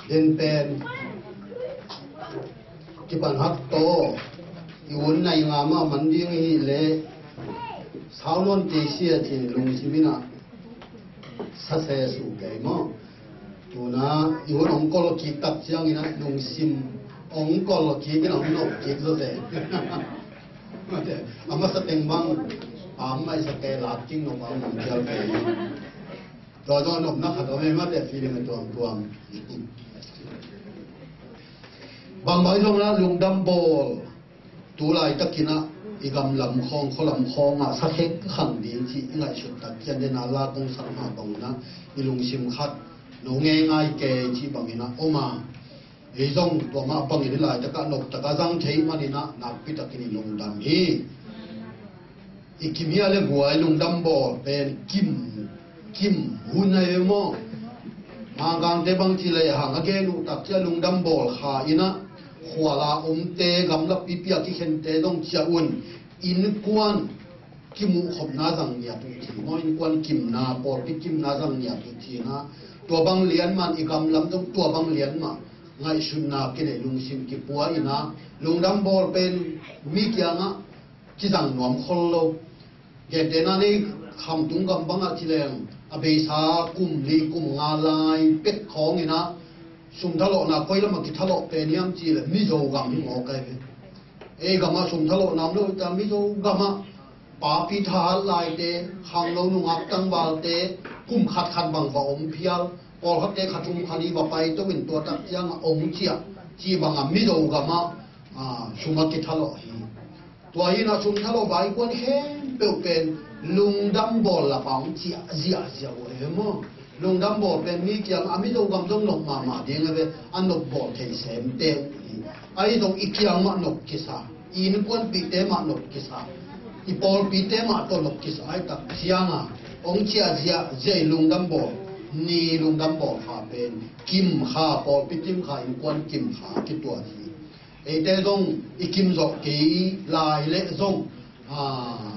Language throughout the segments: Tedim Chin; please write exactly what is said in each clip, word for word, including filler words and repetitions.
Den pen kipan hak to i un nai nga mah man ding hi le sau non te sia cin lungsim ina sa se su kei maw? Tuna i hun ong kol kik tak ciangin a lungsim ong kol kik in ong no kik zo se. A masa teng bang a mai sa te lak king no bang ong kial kei. Tua zong a nopna khat om e mate feeling a tuamtuam. Bang mai zong na lungdam bawl. Tu laitakin a i gamlam khawng khualam khawng a sa khek khang ding ci i ngaihsut tak cian den a la kong sang ha bang na i lungsim khat no ngei ngai ke ci bangin a om a. Ei zong tua mah bangin i laitak a nop tak a zang thei manin a nakpi takin i lungdam hi. I kim hi a le guai lungdam bawl pen kim, kim hun a hi maw? Mangkangte bang ci le hang a gen uh tak cia lungdam bawl kha in a khuala omte gamla pipi a kikhente zong cia un innkuan kimuh khopna zang niat uh ci maw, innkuan kimna pawlpi kimna zang niat uh ci na tua bang lian man i gamlam zong tua bang lian mah ngaihsutna kinei lungsim kipua in a lungdam bawl pen mi kiangah kizang nuam khol lo. Gentehna nei khamtung gam bangah ci leng a beisa kum li kum nga lai pek khawngin a sum thalawhna koi lamah kithalawh pen hiam ci le Mizo gam hi mawk ai ve. Ei gamah sum thalawhna om lo ta Mizo gamah papi thahat laite khanglo nungak tangvalte kum khatkhat bang va om phial pawlkhatte khathum khali va pai to in tua tak ciangah ong ciah ci bangah Mizo gamah sum a kithalawh hi. Tua hi na sum thalawh vai kuan khempeuh pen lungdam bawl lapa hong ciah ziahziah uh e maw? Lungdam bawl pen mi kiang a Mizo gam zong nop mahmah ding a ve a nop bawl thei semte uh hi. Ahi zong i kiang mah nop kisa i innkuanpihte mah nop kisa i pawlpite mah tawh nop kisa ai tak cianga hong ciah ziahziah i lungdam bawl ni lungdam bawl kha pen kim kha pawlpi kim kha innkuan kim kha kituan hi. Eite zong i kim zawh kei lai leh zong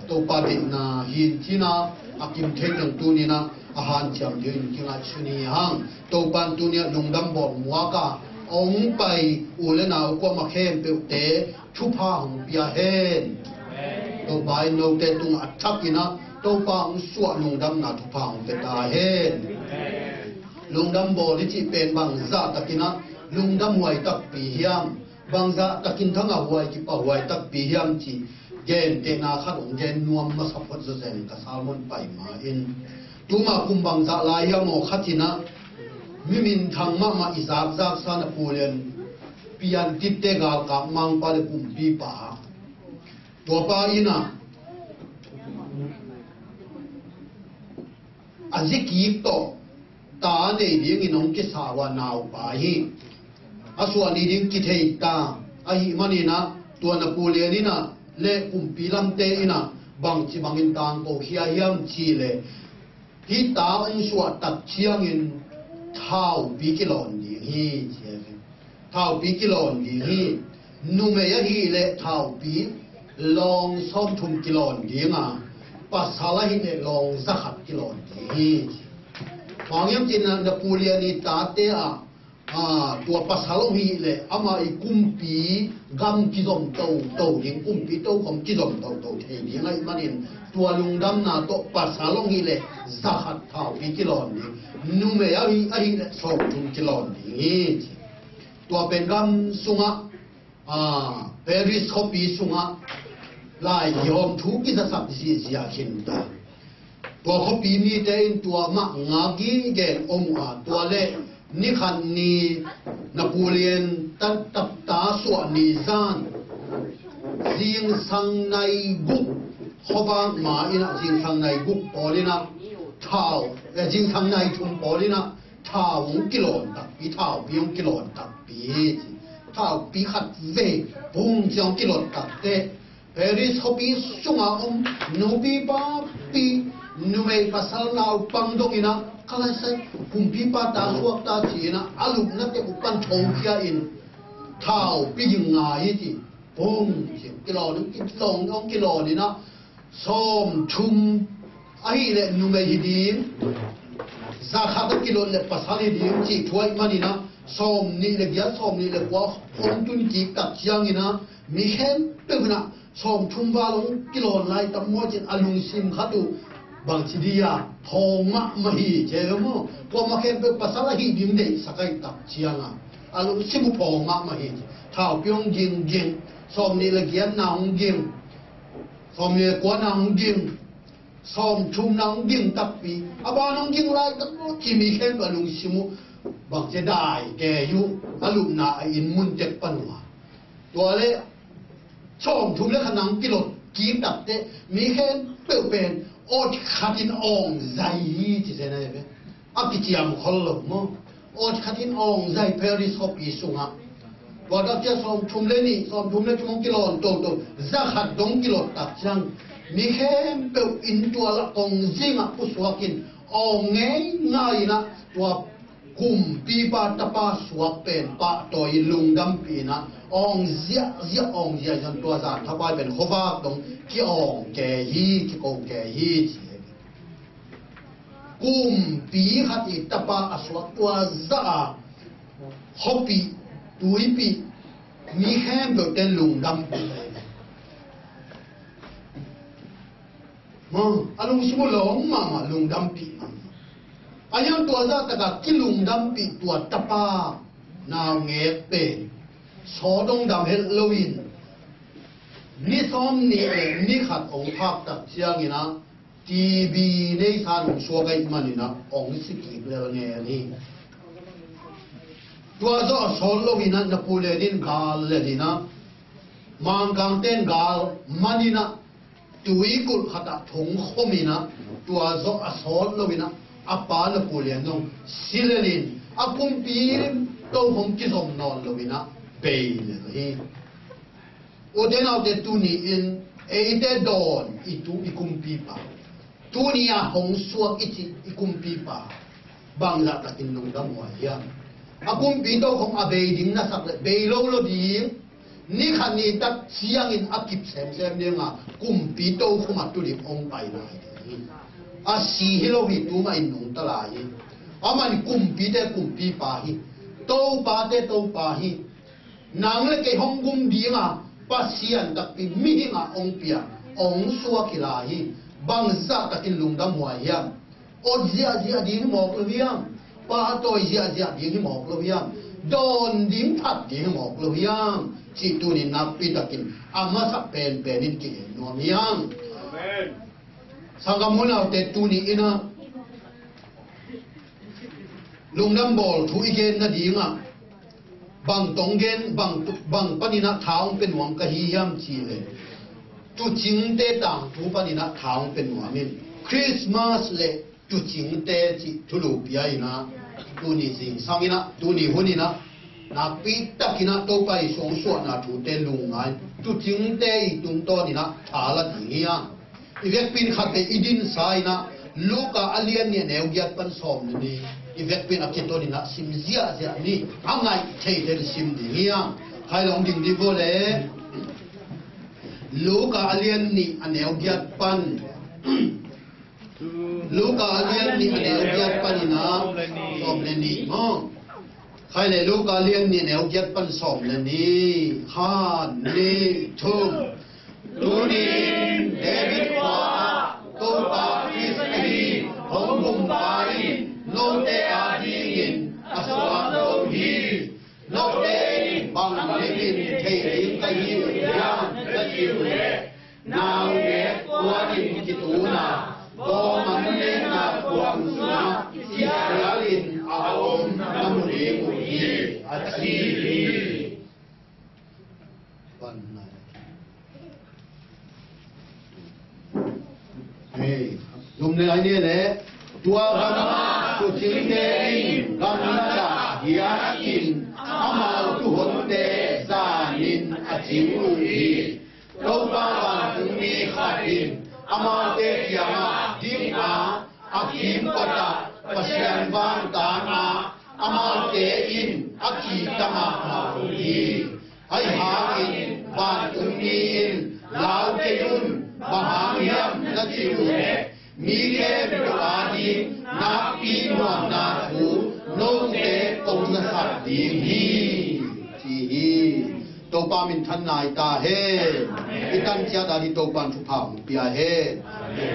Topa deihna hin cina a kim thei teng tuninah a hanciam dingin kingaihsun hi hang. Topa in tuniah lungdam bawl muaka hong pai u le nau kuamah khempeuhte thupha hong pia hen. Topa in note tungah a thakinah Topa hong suah lungdamna thupha hong pia ta hen. Lungdam bawl i cih pen bang zahtakinah lungdam huai takpi hiam? Bangzah takin thangah huai kipa huai takpi hiam cih gentehna khat hong gen nuam masa phot zawzen ka sermon pai ma in Tuma kum bangzah lai hiam aw, khat in ah mi minthang mahmah i zakzak sa na Pu Lian Pian Tipte galkap mangpa le kumpipa. Tuapa in ah a zikik tawh ta nei dingin hong kisa uh a, naupa hi. A suah ni ding kithei ta ahih manin ah tua na Pu Lian in ah le kumpi lamte in ah bangci bangin tangko khia hiam cih leh, hih ta hong suah tak ciangin thaupi kilawn ding hi, ci hi. Thaupi kilawn ding hi. Numei ahih leh thaupi lawng sawmthum kilawn ding a, pasal ahih leh lawng zakhat kilawn ding hi. Bang hiam cih leh na Pu Lian i tate ah, tua pasal hong hih leh ama i kumpi gam kizom toto ding, kumpi tokhom kizom toto thei ding ahih manin tua lungdamna tawh pasal hong hih leh zakhat thaupi kilawn ding, numei ahih, ahih leh sawmthum kilawn ding hi, ci. Tua pen gam sungah, Paris khuapi sungah lai kihawm thu kizasak zihziah khinta. Tua khuapi mite in tua mah nga gige om uh a, tua leh ni khat ni na Pu Lian ta, ta, ta suah ni zan zingsang nai guk khuavak ma in ah, zingsang nai guk pawl in ah thau, eh, zingsang nai thum pawl in ah thau hong kilawn takpi, thaupi hong kilawn takpi hi, ci. Thaupi khat vei bung ciang hong kilawn takteh Paris khuapi sunga om nupi papi, numei pasal naupang dongin ah, ka lai sai, kumpipa ta suak ta ci-in ah a lupna teng uh pan thokhia in thaupi ging ngai hi, ci. Bung ciang kilawn, kilawn, hong kilawn in ah sawmthum ahih leh numei hi ding, zakhat a kilawn leh pasal hi ding cih thu ahih manin ah sawmnih le giat, sawmnih le kua hong tun kik tak ciangin ah mi khempeuh in ah sawmthum val hong kilawn lai tam maw ci-in a lungsim khat uh bangci dia phawng mahmah hi, ci hi maw. Kuamah khempeuh pasal ahih ding deihsak ahih tak ciang a, a lungsim uh phawng mahmah hi, ci. Thaupi hong ging ging, sawmnih le giatna hong ging, sawmnih le kuana hong ging, sawmthumna hong ging takpi, a ban hong ging laitak maw ci, mi khempeuh a lungsim uh bangci dai kei uh, a lupna a inn mun tek pan uh a. Tua leh sawmthum le khatna hong kilawn kik takteh mi khempeuh pen awt khatin awng zai hi, ci zen a hi ve. A kiciam khol lo maw. Awt khatin awng zai Paris khuapi sungah. Tua tak ciang sawmthum le nih, sawmthum le thum hong kilawn toto, zakhat dong kilawn tak ciang mi khempeuh inn tual ah kong zingah pusuak in awng ngeingai in ah tua kumpipa tapa suak pen pahtawi in lungdampih in ah awng ziahziah, awng ziahziah in tua zan thapai pen khuavak dong ki-awng kei hi, kiko kei hi, ci hi. Kumpi khat i tapa a suak tua zah a khuapih, tuipih, mi khempeuhte in lungdampih. Maw, a lungsim uh lawng mahmah, lungdampih mahmah. A hiang tua zah takah kilungdampih tua tapa naungek pen sawt dong dam het loin ni sawmnih le ni khat hong phak tak ciangin ah T B neisa in hong suak ahih manin ah hong si kik lel ngen hi. Tua zawh a sawt loin ah na Pu Lian in gal lel in ah, Mangkangte in gal man in ah, tuikulh khat ah thong khom in ah, tua zawh a sawt loin ah a pa na Pu Lian zong si lel in, a kumpi tokhom kizom nawn loin ah bei lel hi. Ute naute, tuni in eite dawn i tu i kumpipa, tuni a hong suak i cih i kumpipa bangzah takin lungdam huai hiam? A kumpi tokhom a bei ding na sak leh bei lo lo ding. Ni khat ni tak ciangin a kip semsem ding a, kumpi tokhom a tu ding hong pai lai ding hi. A si hi lo hi, tu mah in nungta lai hi. Amah in kumpite kumpipa hi, topate topa hi. Nang le kei hong gum ding a, Pasian takpi mihing a hong piang, hong suak hi lai hi. Bangzah takin lungdam huai hiam? Awt ziahziah ding hi mawk lo hiam? Pahtawi ziahziah ding hi mawk lo hiam? Dawn ding phat ding hi mawk lo hiam? Cih tuni nakpi takin a masa penpen in ki-en nuam hiam? Amen. Sanggam unaute, tuni in ah Lungdam bawl thu i gen nadingah bang tong gen, bang, bang paninah tha hong pia nuam ka hi hiam cih leh, tuucingte tangthu paninah tha hong pia nuam in, Christmas le tuucingte cih thulu pia inah, tuni zingsang inah, tuni hun inah nakpi takinah Topa Jesu hong suahna thute lungngai, tuucingte i tungtawn inah tha la ding hi hang. I vekpi in khat vei i dinsa inah Luka a lian nih a neu giat pan sawm le nih, i vekpi in a kiton inah sim ziahziah ni. A ngaih theite in sim ding hi hang. Khai long ding dih vua le. Luka a lian nih a neu giat pan, Luka a lian nih a neu giat pan inah sawm le nih maw? Khai le, Luka a lian nih a neu giat pan sawm le nih. Khat, nih, thum. Tunin David khua ah Topa Khrist ahi hong bumpa in note adingin a suak zo hi. Note in bang nimin thei ding ka hi uh hiam na ci uh leh, naungek puanin kitun a, bawng an nekna kuang sungah kisialin a om na mu ding uh hi, a ci hi. Hei, lum le ai ni le, tua gamah tuucingte in gamla dah hiatin amau tuuhonte zanin a cing uh hi. Topa vantungmi khat in amaute kiangah ding a, a kimkotah Pasian vantang a, amaute in a kihta mahmah uh hi. Ahi hangin vantungmi in, "Lau kei un, bang hang hiam?" na ci uh leh, "Mi khempeuh ading nakpi nuamna thu note kong zasak ding hi," ci hi. Topa minthan nai ta hen. I tan ciat a ding Topa in thupha hong pia hen.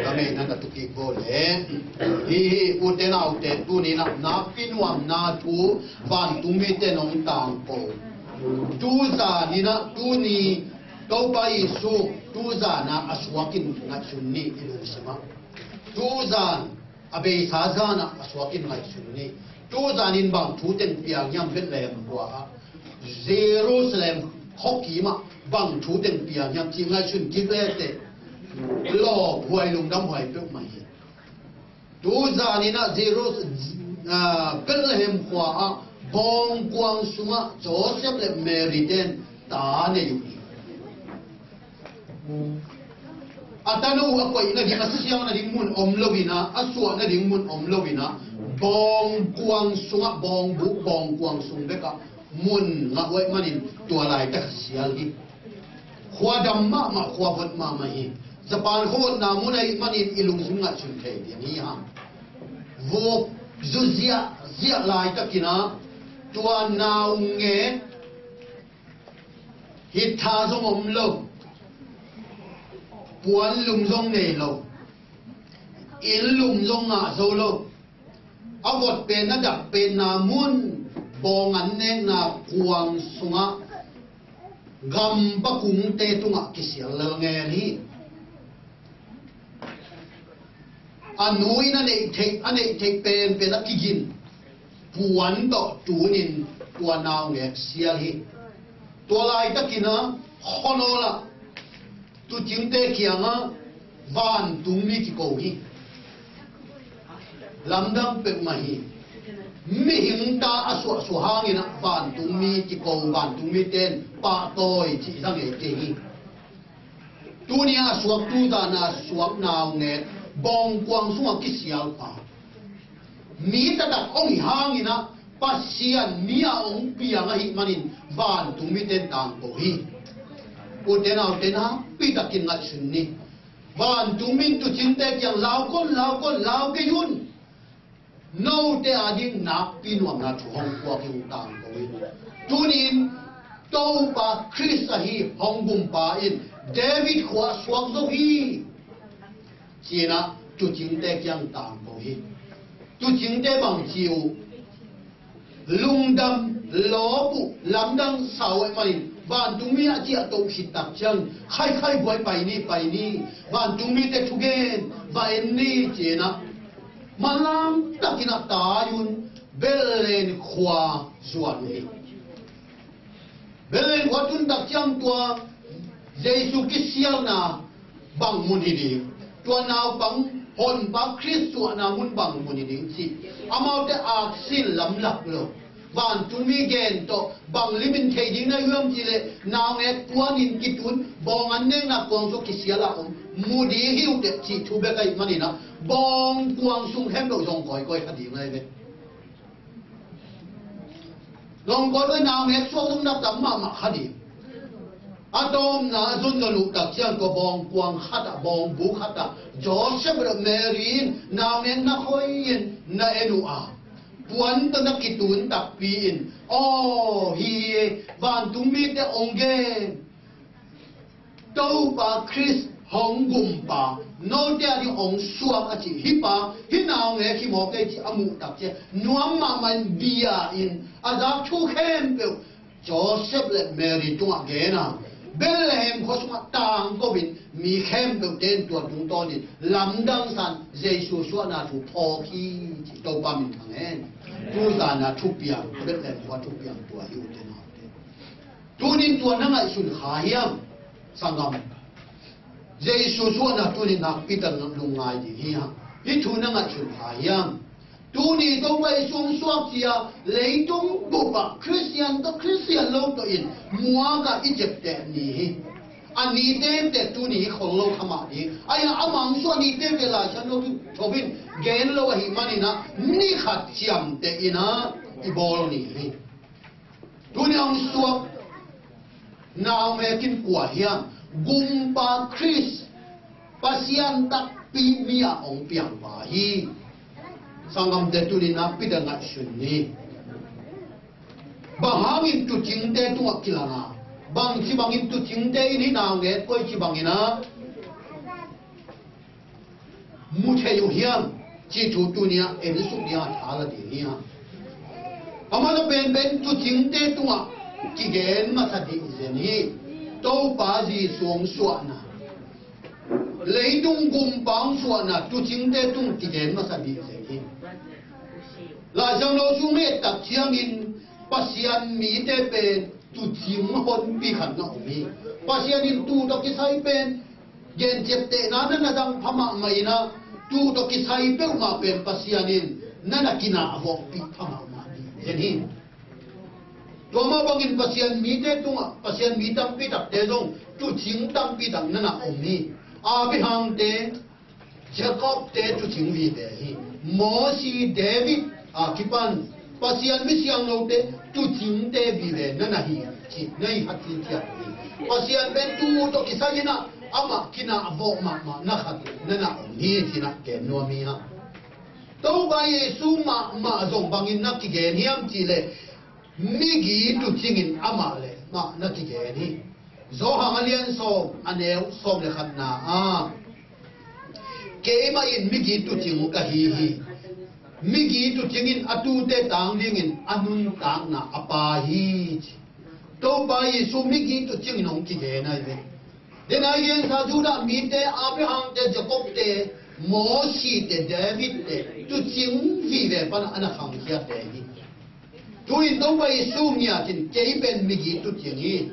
Ka mei nan a tukik bo le. Hi hi, ute naute, tuni inah nakpi nuamna thu vantungmite nong tangko. Tuzan inah, tuni Topa Jesu tuzan a a suakin ngaihsun ni i lungsim ah. Tuzan a beisa zan ah a suakin ngaihsun ni. Tuzan in bang thu teng piang hiam Bethlehem khua ah, Jerusalem khuakim ah bang thu teng piang hiam cih ngaihsun kik leteh lawphuai lungdamhuai peuhmah hi. Tuzan inah Jerus-, ah, Bethlehem khua ah bawngkuang sungah Joseph le Mary ten ta nei uh hi. A tanu a koih nading, a siang nading mun om lo inah, a suah nading mun om lo inah, bawngkuang sungah, bawngbuh bawngkuang sung bekah mun ngah uh ahih manin tua laitak sial hi. Khua dam mahmah, khua vot mahmah hi. Japan khua votna mun ahih manin i lungsim ngaihsun thei ding hi hang. Vuk zu ziahziah laitakin ah tua naungek hih tha zong om lo, puan lum zong nei lo, inn lum zong ngah zo lo. A vot pen, a dak penna mun, bawng an nekna kuang sungah gampa kungte tungah kisial lel ngel hi. A nu in a neih theih, a neih theih penpen a kigin puan tawh tunin tua naungek sial hi. Tua laitakin ah khuanawl ah tuucingte kiangah vantungmi kiko hi. Lamdang peuhmah hi. Mihing ta a suahsuah hangin ah vantungmi kiko, vantungmi ten pahtawi cih zang ei kei hi. Tuni a suak, tuzan a suak naungek bawngkuang sungah kisial pa, mi taktak hong hi hangin ah Pasian mi a hong piang ahih manin vantungmi ten tangko hi. Ute naute, nakpi takin ngaihsun ni. Vantungmi in tuucingte kiang, "Lau kon, lau kon, lau kei un. Note ading nakpi nuamna thu hong puak hi," hong tangko hi. Tunin Topa Khrist ahi hong bumpa in David khua suak zo hi, ci-in ah tuucingte kiang tangko hi. Tuucingte bang ci uh? Lungdam, lawp uh, lamdang sa uh ahih manin vantungmi a ciahtoh khit tak ciang, "Khai, khai, buai, pai ni, pai ni. Vantungmite thugen va en ni," ci-in ah manlang takin ah tai un. Bethlehem khua zuan uh hi. Bethlehem khua tun tak ciang tua Jesu kisialna bang mun hi ding, tua naupang honpa Khrist suahna mun bang mun hi ding cih amaute aksi in lamlak lo. Vantungmi gen tawh bang limin thei ding na hiam cih leh naungek kuanin kitun bawng an nekna kuang sung kisial a om mu ding hi uh teh cih thu bek ahih manin ah bawng kuang sung khempeuh zong kawikawi kha ding lai ve. Zong kawikawi, naungek suak zong na tam mahmah kha ding. A tawpna a zon zon uh tak ciang tua bawng kuang khat ah, bawng bu khat ah Joseph le Mary in naungek na khoi in na en uh a, puan tawh na kitun takpi in, aw hi, vantungmite hong gen, Topa Khrist hong gumpa note a ding hong suak a cih, hih pa hih naungek hi mawk ei cih a muh tak ciang nuam mahmah in bia in a zak thu khempeuh Joseph le Mary tungah gen a, Bethlehem khua sungah tangko in mi khempeuhte in tua tungtawnin lamdang san Jesu suahna thu phawk hi, ci Topa min thang hen. Tuzan a thupiang, Bethlehem khua thupiang tua hi uh teh naute. Tunin tua na ngaihsun kha hiam, sanggam? Jesu suahna tunin nakpi tak lungngai ding hi hang. Hih thu na ngaihsun kha hiam? Tuni Topa Jesu hong suak cia leitung bup ah Khristian tawh Khristian lo tawh in muak ah i ciapteh ni hi. A ni tektek tuni hi khol lo kha mah ding. Ahi hang amah hong suah ni tektek Lai Siangtho thu thawh in gen lo ahih manin ah ni khat ciamteh in ah i bawl ni hi. Tuni hong suak naungek in kua hiam? Gumpa Khrist, Pasian takpi mi ah hong piangpa hi. Sanggamte, tuni nakpi tak ngaihsun ni. Bang hangin tuucingte tungah kilang a, bangci bangin tuucingte in hih naungek koici bangin ah mu thei uh hiam, cih thu tuni ah en suk ding a tha la ding hi hang. A masa penpen tuucingte tungah kigen masa ding zen hi. Topa Jesu hong suahna, leitung gumpa hong suahna tuucingte tung kigen masa ding zen hi. Lai Siangtho sung i et tak ciangin Pasian mite pen tuucing honpi khat na om hi. Pasian in tuu tawh kisai pen gen ciaptehna na na dang pha mahmah in ah, tuu tawh kisai peuhmah pen Pasian in na na kinahvawhpih pha mahmah ding hi. Tua mah bangin Pasian mite tungah, Pasian mi tampi takte zong tuucing tampi tak na na om hi. Abrahamte, Jacobte tuucing vive hi. Mosi, David a kipan Pasian mi siangthote tuucingte vive na na hi, ci na hi khat ci ciat hi. Pasian pen tuu tawh kisai in ah amah kinahvawh mahmah na khat na na om hi, ci na gen nuam hi hang. Topa Jesu mahmah zong bangin na kigen hiam cih leh migi tuucingin amah le mah na kigen hi. Johan a lian sawm, a neu sawm le khatna ah, keimah in migi tuucing uh ka hi hi. Migi tuucing in a tuute tang dingin a nuntakna a pia hi, ci. Topa Jesu migi tuucing in hong kigen ahi ve. Denai gensa Judah mite, Abrahamte, Jacobte, Mosite, Davidte tuucing vive pan a na khangkhiate hi. Tu-in Topa Jesu ngiat in kei pen migi tuucing hi.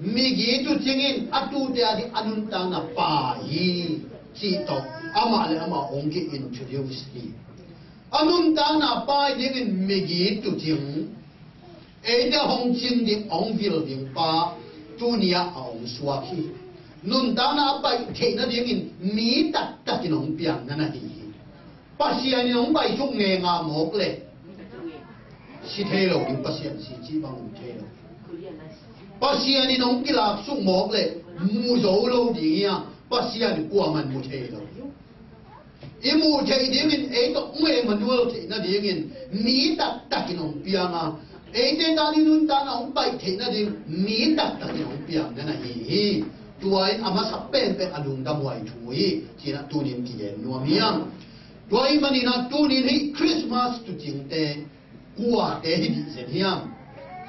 Migi tuucing in a tuute a ding a nuntakna pia hi, cih tawh amah le amah hong ki-introduce hi. A nuntakna pia dingin migi tuucing, eite hong cing ding, hong vil ding pa tuni ah a hong suak hi. Nuntakna a paih theih nadingin mi taktak in hong piang na na hi hi. Pasian in hong paisuk ngenga mawk leh si thei lo ding, Pasian si cih bang mu thei lo. Pasian in hong kilaksuk mawk leh mu zo lo ding hi a, Pasian kuaman mu thei lo. I muh theih dingin, ei tawh hong Emmanuel theih nadingin mi taktak in hong piang a, eite tan i nuntakna hong paih theih nading mi taktak in hong piang na na hi hi. Tua in a masa penpen a lungdamhuai thu hi, ci-in ah tunin kigen nuam hi hang. Tua ahih manin ah tunin hih Christmas tuucingte kuate hi ding zen hiam?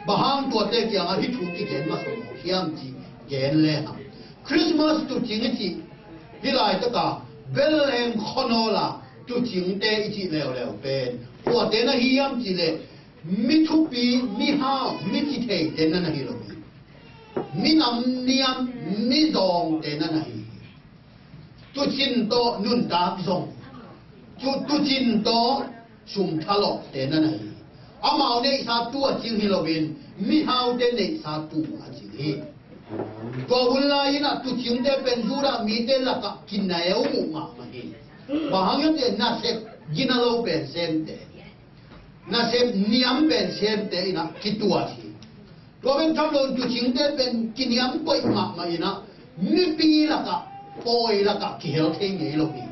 Bang hang tuate kiangah hih thu kigen masa mawk hiam cih gen le hang. Christmas tuucing i cih, hih laitak a Bethlehem khuanawl a tuucingte i cih leuleu pen Kuate na hi hiam cih leh mi thupi, mi hau, mi kitheite na na hi lo hi. Mi nam niam, mi zawngte na na hi hi. Tuucin tawh nuntak zong, tu, tuucin tawh sum thalawhte na na hi hi. Amau neihsa tuucing hi loin mihaute neihsa tuucing hi. Tua hun lai-in ah tuucingte pen Judah mite lakah kineu uh mahmah hi. Bang hang hiam cih leh nasep gina lo pen semte, nasep niam pen semte in ah kituat hi. Tua bek tham lo tuucingte pen kiniam koih mahmah in ah mipi lakah, pawi lakah kihel thei ngei lo hi.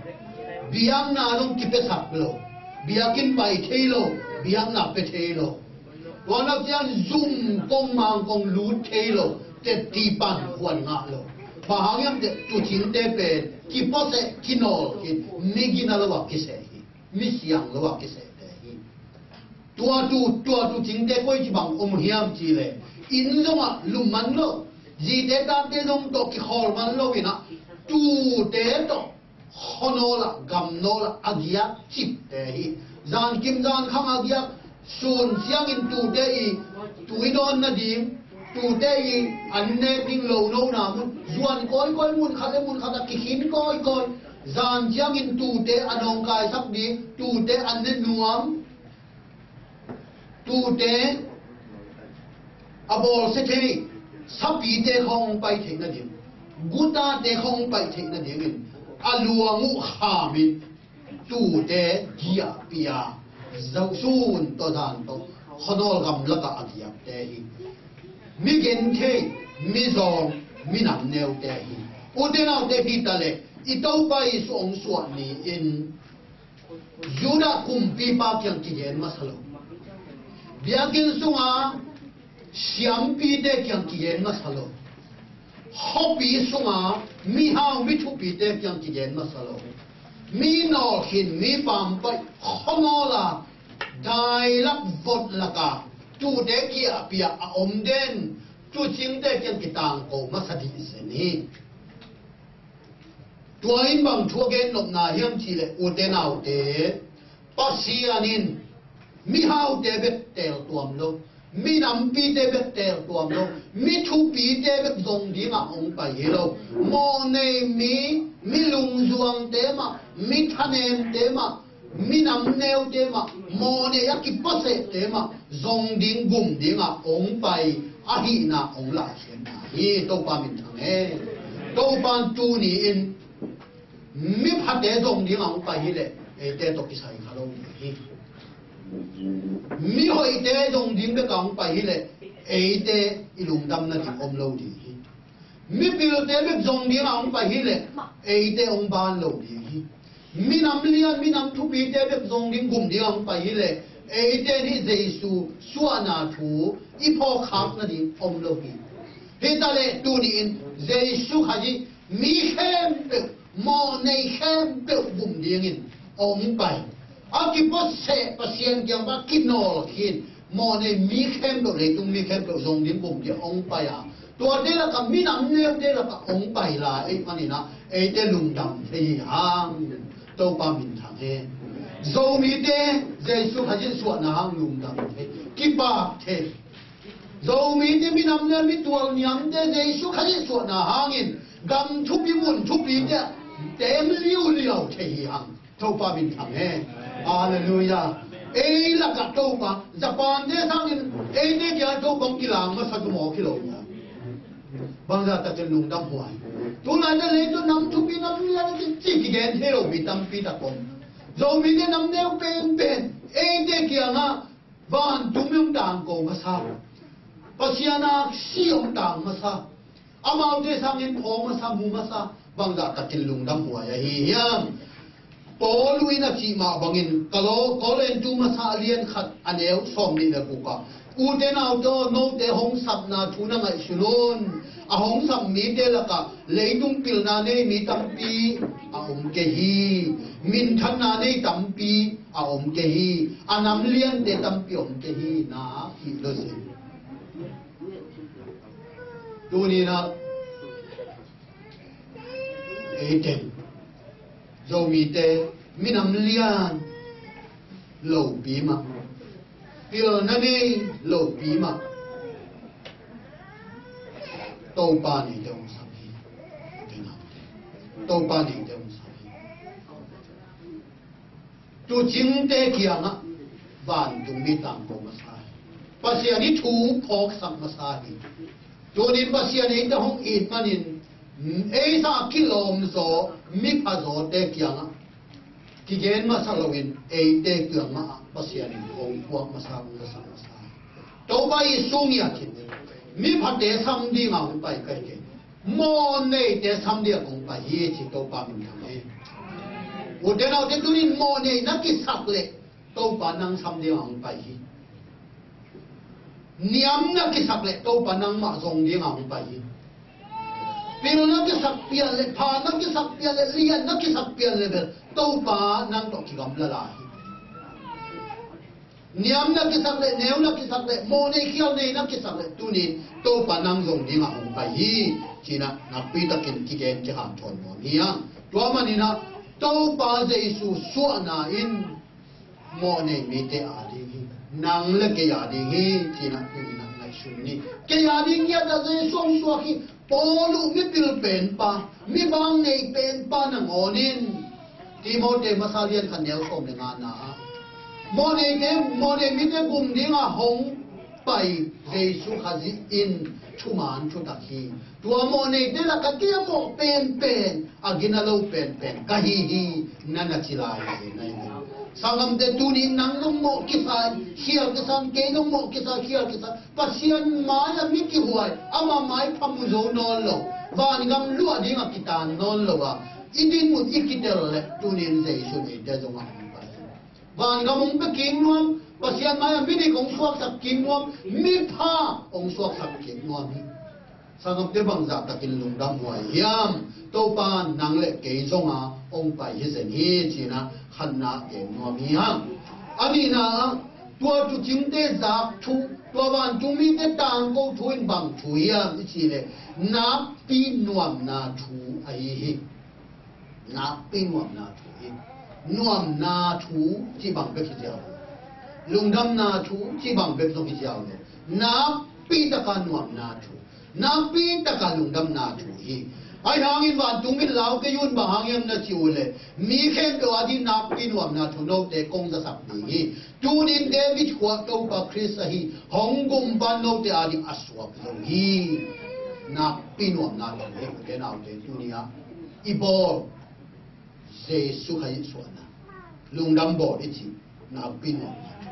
Biakna zong kipiasak lo, biakinn pai thei lo, biakna pia thei lo. Tua nak ciang zum kong mang kong lut thei lo, tetti pan huan ngah lo. Bang hang hiam cih leh tuucingte pen kipuaseh kinawl khin, mi gina lo ah kiseh hi, mi siang lo ah kisehte hi. Tua tu, tua tuucingte koici bang om hiam cih leh inn zongah lum man lo, zite tate zong tawh kikhawl man lo in ah tuute tawh khuanawl ah, gamnawl ah a giak cipte hi. Zankim zankhang a giak, sun ciangin tuute i tui dawn nading, tuute i an nek ding lo nona mun, zuan kawikawi, mun khat le mun khat a kikhin kawikawi. Zan ciangin tuute a nawngkaisak ding, tuute an ne nuam, tuute a bawlsia thei, sapite khawng hong pai theih nading, gutate khawng hong pai theih nadingin a luang uh khamin tuute giahpih a, zosun tawh zan tawh khuanawl gam lakah a giakte hi. Mi genthei, mi zawng, mi namneute hi. Ute naute, hi ta leh i Topa Jesuh hong suah ni-in Judah kumpipa kiang kigen masa lo. Biakinn sunga siampite kiang kigen masa lo. Khuapi sunga mihau, mi thupite kiang kigen masa lo. Mi nawlkhin, mi pampaih, khuanawl a, dailak vot laka tuute giahpih a om den tuucingte kiang kitangko masa dih zen hi. Tua in bang thu a gen nopna hiam cih leh, ute naute, Pasian in mihaute bek teeltuam lo, mi nampite bek teeltuam lo, mi thupite bek zong dingah hong pai hi lo. Mawhnei mi, mi lungzuangte mah, mi thanemte mah, mi namneute mah, mawhnei a kipuasehte mah zong ding, gum dingah hong pai ahihna hong laisianna hi. Topa minthang hen. Topa in tuni-in miphate zong dingah hong pai hileh eite tawh kisai kha lo ding hi. Mihoihte zong ding bekah hong pai hileh eite i lungdamna ding om lo ding hi. Mipilte bek zong dingah hong pai hileh eite hong ban lo ding hi. Minam lian, minam thupite bek zong ding, gum dingah hong pai hileh eite in hih Jesu suahna thu i phawkkhak nading om lo hi. Hi taleh tuni-in Jesu Khazih mi khempeuh, mawhnei khempeuh gum dingin hong pai. A kipuaseh Pasian kiang bang kinawlkhin mawhnei mi khempeuh, leitung mi khempeuh zong ding gum ding hong pai a, tuate lakah minam neute lakah hong pai lai ahih manin ah eite lungdam thei hi hang. Topa minthang hen. Zomite Jesu Khazih suahna hang lungdam thei, kipak thei. Zomite minam le mitual niamte Jesu Khazih suahna hangin gam thupi, mun thupite teng liuliau thei hi hang. Topa minthang hen. Halleluiah. Ei lakah Topa, Japan te sangin eite kiang Topa hong kilang masa tu mawk hi lo hi hang. Bangzah takin lungdam huai. Tulai ta lei tu nam thupi, nam lian ci kigen thei lo mi tampi tak om. Zomite nam neu penpen eite kiangah vantung mi hong tangko masa, Pasian aksi hong tang masa, amaute sangin phaw masa, mu masa, bangzah takin lungdam huai ahi hiam. Paul in a cih mah bangin, Kalo-, Korintu masa a lian khat a neu sawmnih le guk ah, ute naute aw, note hong sapna thu na ngaihsun un. A hong sap mite lakah leitung pilna nei mi tampi a om kei hi. Minthanna nei tampi a om kei hi. A nam liante tampi a om kei hi. Na hi lo zen. Tuni-in ah eite Zomite minam lian, lopi mah, pilna ngei lopi mah, Topa neite hong sak hi. Topa neite hong sak hi. Tuucingte kiangah vantungmi tangko masa hi. Pasian ii thu phawksak masa hi. Tunin Pasian eite hong it manin, ei sang kilawmzaw, miphazawte kiangah kigen masa loin eite kiangah Pasian in hong puak masa, hong zasak masa hi. Topa Jesu ngiat hi. Miphate sam dinga hong pai ka hi kei. Mawhneite sam dinga hong pai hi ci, Topa minthang hi. Ute naute, tunin mawhnei na kisak leh Topa nang sam dinga hong pai hi. Niam na kisak leh Topa nangmah zong dinga hong pai hi. Pil na kisak pian leh, pha na kisak pian leh, lian na kisak pian leh bel Topa nang tawh kigamla lai hi. Niam na kisak leh, neu na kisak leh, mawhnei khialhnei na kisak leh, tunin Topa nang zong dinga hong pai hi. Ci-in ah nakpi takin kigen kihanthawn nuam hi hang. Tua manin ah Topa Jesu suahna in mawhnei mite a ding hi. Nang le kei a ding hi. Ci-in ah tunin ah ngaihsun ni. Kei a ding hi a, Jesu hong suak hi. Paul uh mipil penpa, mi vang nei penpa nangawn in, Timote masa lian khat neu sawm le ngana ah, mawhneite, mawhnei mite gum dinga hong pai Jesu Khazih in thuman thutak hi. Tua mawhneite lakah kei a mawh penpen, a gina lo penpen ka hi hi, na na ci lai hi na hi. Sanggamte, tuni nang zong mawh kisa, khial kisa, kei zong mawh kisa, khial kisa. Pasian mai-ah mi kihuai, ama mai phamu zo nawn lo, vangam luah dingah kitan nawn lo a, i dinmun i kitel leh tunin Jesu in eite zongah hong pai. Vangam hong pia kik nuam, Pasian mai-ah midik hong suaksak kik nuam, mipha hong suaksak kik nuam hi. Sanggamte, bangzah takin lungdam huai hiam? Topa nang le kei zonga hong pai hi zen hi, ci-in ah khatna gen nuam hi hang. A nihna ah, tua tuucingte zak thu, tua vantungmite tangko thu in bang thu hiam i cih leh, nakpi nuamna thu ahi hi. Nakpi nuamna thu hi. Nuamna thu cih bang bek hi ziau lo. Lungdamna thu cih bang bek zong hi ziau lo. Nakpi taka nuamna thu, nakpi taka lungdamna thu hi. Ahi hangin vantung in lau kei un, bang hang hiam na cih uh leh, mi khempeuh ading nakpi nuamna thu note kong zasak ding hi. Tunin David khua Topa Khrist ahi hong gumpa note ading a suak zo hi. Nakpi nuamna thu hi. Ute naute, tuni-ah i bawl Jesu Khazih suahna, lungdam bawl i cih, nakpi nuamna thu.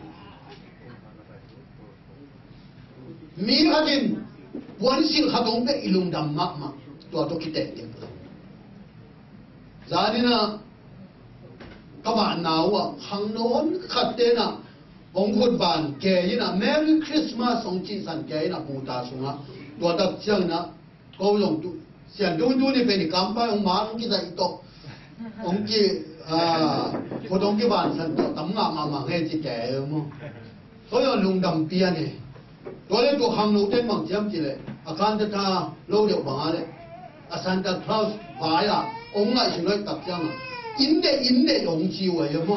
Mi khat in puansilh khat hong pia, i lungdam mahmah, tua tawh kiteh ding. Zanin ah ka vahna uh ah khangno khat ten ah hong khut ban kei in ah, "Merry Christmas," hong cihsan kei in ah, puta sungah. Tua tak ciangin ah ko zong tu, Sian Dun Dun i pen i kampai hong mal hong kizaih tawh, hong ki, ah, khut hong kibansan tawh tam ngah mahmah hi ci kei maw. Ko zong lungdam pian e. Tua leh tua khangno ten bang ci hiam cih leh, a kan ta tha lo deuh bang a leh, a Santa Claus vai-ah hong ngaihsun hoih tak ciangin, "Inn deih, inn deih," hong ci uh a, hiam maw.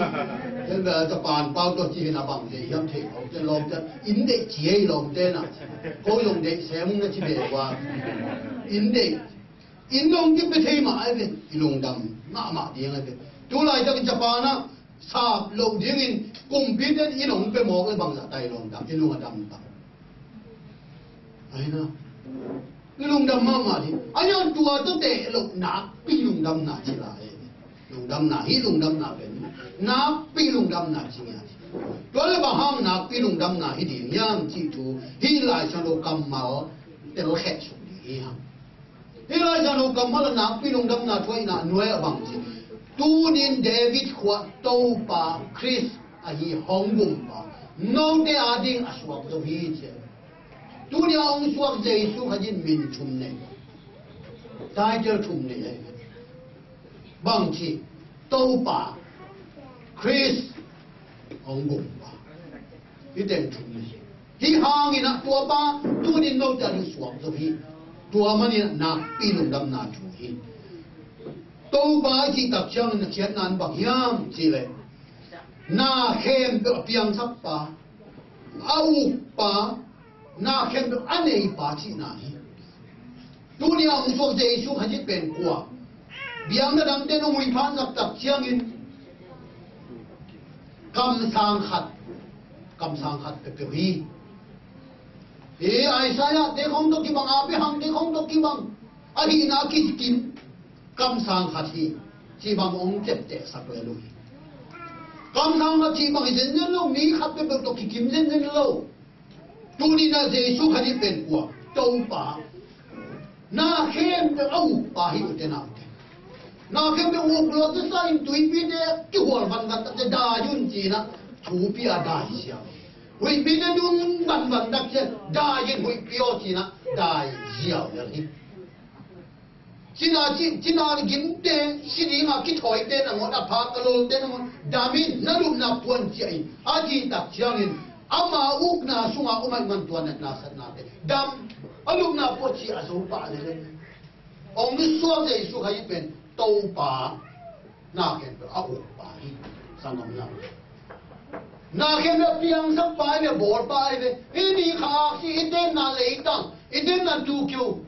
Ken bel Japan pau tawh ci hi na, bang deih hiam thei lo, ken lawm ciang, "Inn deih ci ei," lawm ten ah. Ko zong deih sem ung na ci ve ua. Inn deih. Inn dong kipia thei mah ai ve, i lungdam mahmah ding ai ve. Tu laitak Japan ah sap loh dingin kumpite in inn hong pia mawk leh bangzah ta i lungdam, i lung a dam ta. Ahi na. I lungdam mahmah ding. Ahi hang tua tawh teh loh, nakpi lungdamna ci lai. Lungdamna, hih lungdamna pen nakpi lungdamna ci ngiat hi. Tua leh bang hang nakpi lungdamna hi ding hiam cih thu hih Lai Siangtho kammal telkhiat suk ding hi hang. Hih Lai Siangtho kammal ah nakpi lungdamna thu a i nuai ah bang ci, tunin David khua Topa Khrist ahi hong gumpa note ading a suak zo hi ci. Tuni a hong suak Jesu Khazih in min thum nei, title thum nei ahi. Bang ci, Topa, Khrist, hong gumpa. Hih teng thum nei. Hih hangin ah tua pa tunin note ading suak zo hi. Tua manin ah nakpi lungdamna thu hi. Topa i cih tak ciangin a khiatna in bang hiam cih leh, Na khempeuh a piangsak pa, a uk pa, na khempeuh a nei pa cihna hi. Tuni a hong suak Jesu Khazih pen kua? Biakna dangte in hong huih phat zaktak ciangin kamsang khat, kamsang khat peuhpeuh hi. Hi Isaiah te khong tawh kibang, Abraham te khong tawh kibang, a hihna a kikim kamsang khat hi. Cih bang hong teptehsak lel uh hi. Kamsang khat cih bang hi zenzen lo, mi khat peuhpeuh tawh kikim zenzen lo. Tuni na Jesu Khazih pen kua? Topa. Na khempeuh a uk pa hi, ute naute. Na khempeuh uk lua te sa in tuipite kihual vanvan tak ciang dai un ci-in ah thupi a dai ziau. Huihpite dun vanvan tak ciang dai in huihpi aw ci-in ah dai ziau lel hi. Cina ci, cina gimte, si dinga kithawite nangawn, a phak a lolte nangawn dam in, na lupna puan ciah in, a cih tak ciangin ama ukna sunga om ahih man tua natna satnate dam, a lupna puan ciah a zo pah lel. Hong suak Jesu Khazih pen Topa, na khempeuh a uk pa hi. Sanggam na, na khempeuh a piangsak pa hi ve, bawl pa hi ve. Hih ni kha aksi, i tenna leitang, i tenna tukiu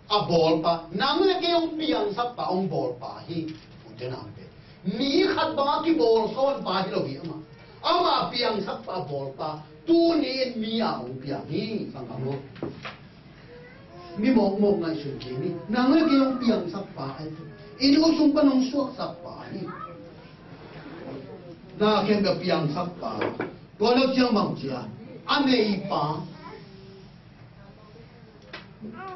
a bawlpa, nang le kei hong piangsak pa, hong bawlpa hi. Ute naute, mi khat bang a kibawl sawn pa hi lo hi amah. Amah piangsak pa, bawlpa, tuni in mi a hong piang hi, sanggam aw. Mi mawkmawk ngaihsun kei ni. Nang le kei hong piangsak pa ahi. I nu sung pan hong suaksak pa hi. Na khempeuh a piangsak pa. Tua lo ciang bang ci a, a nei pa.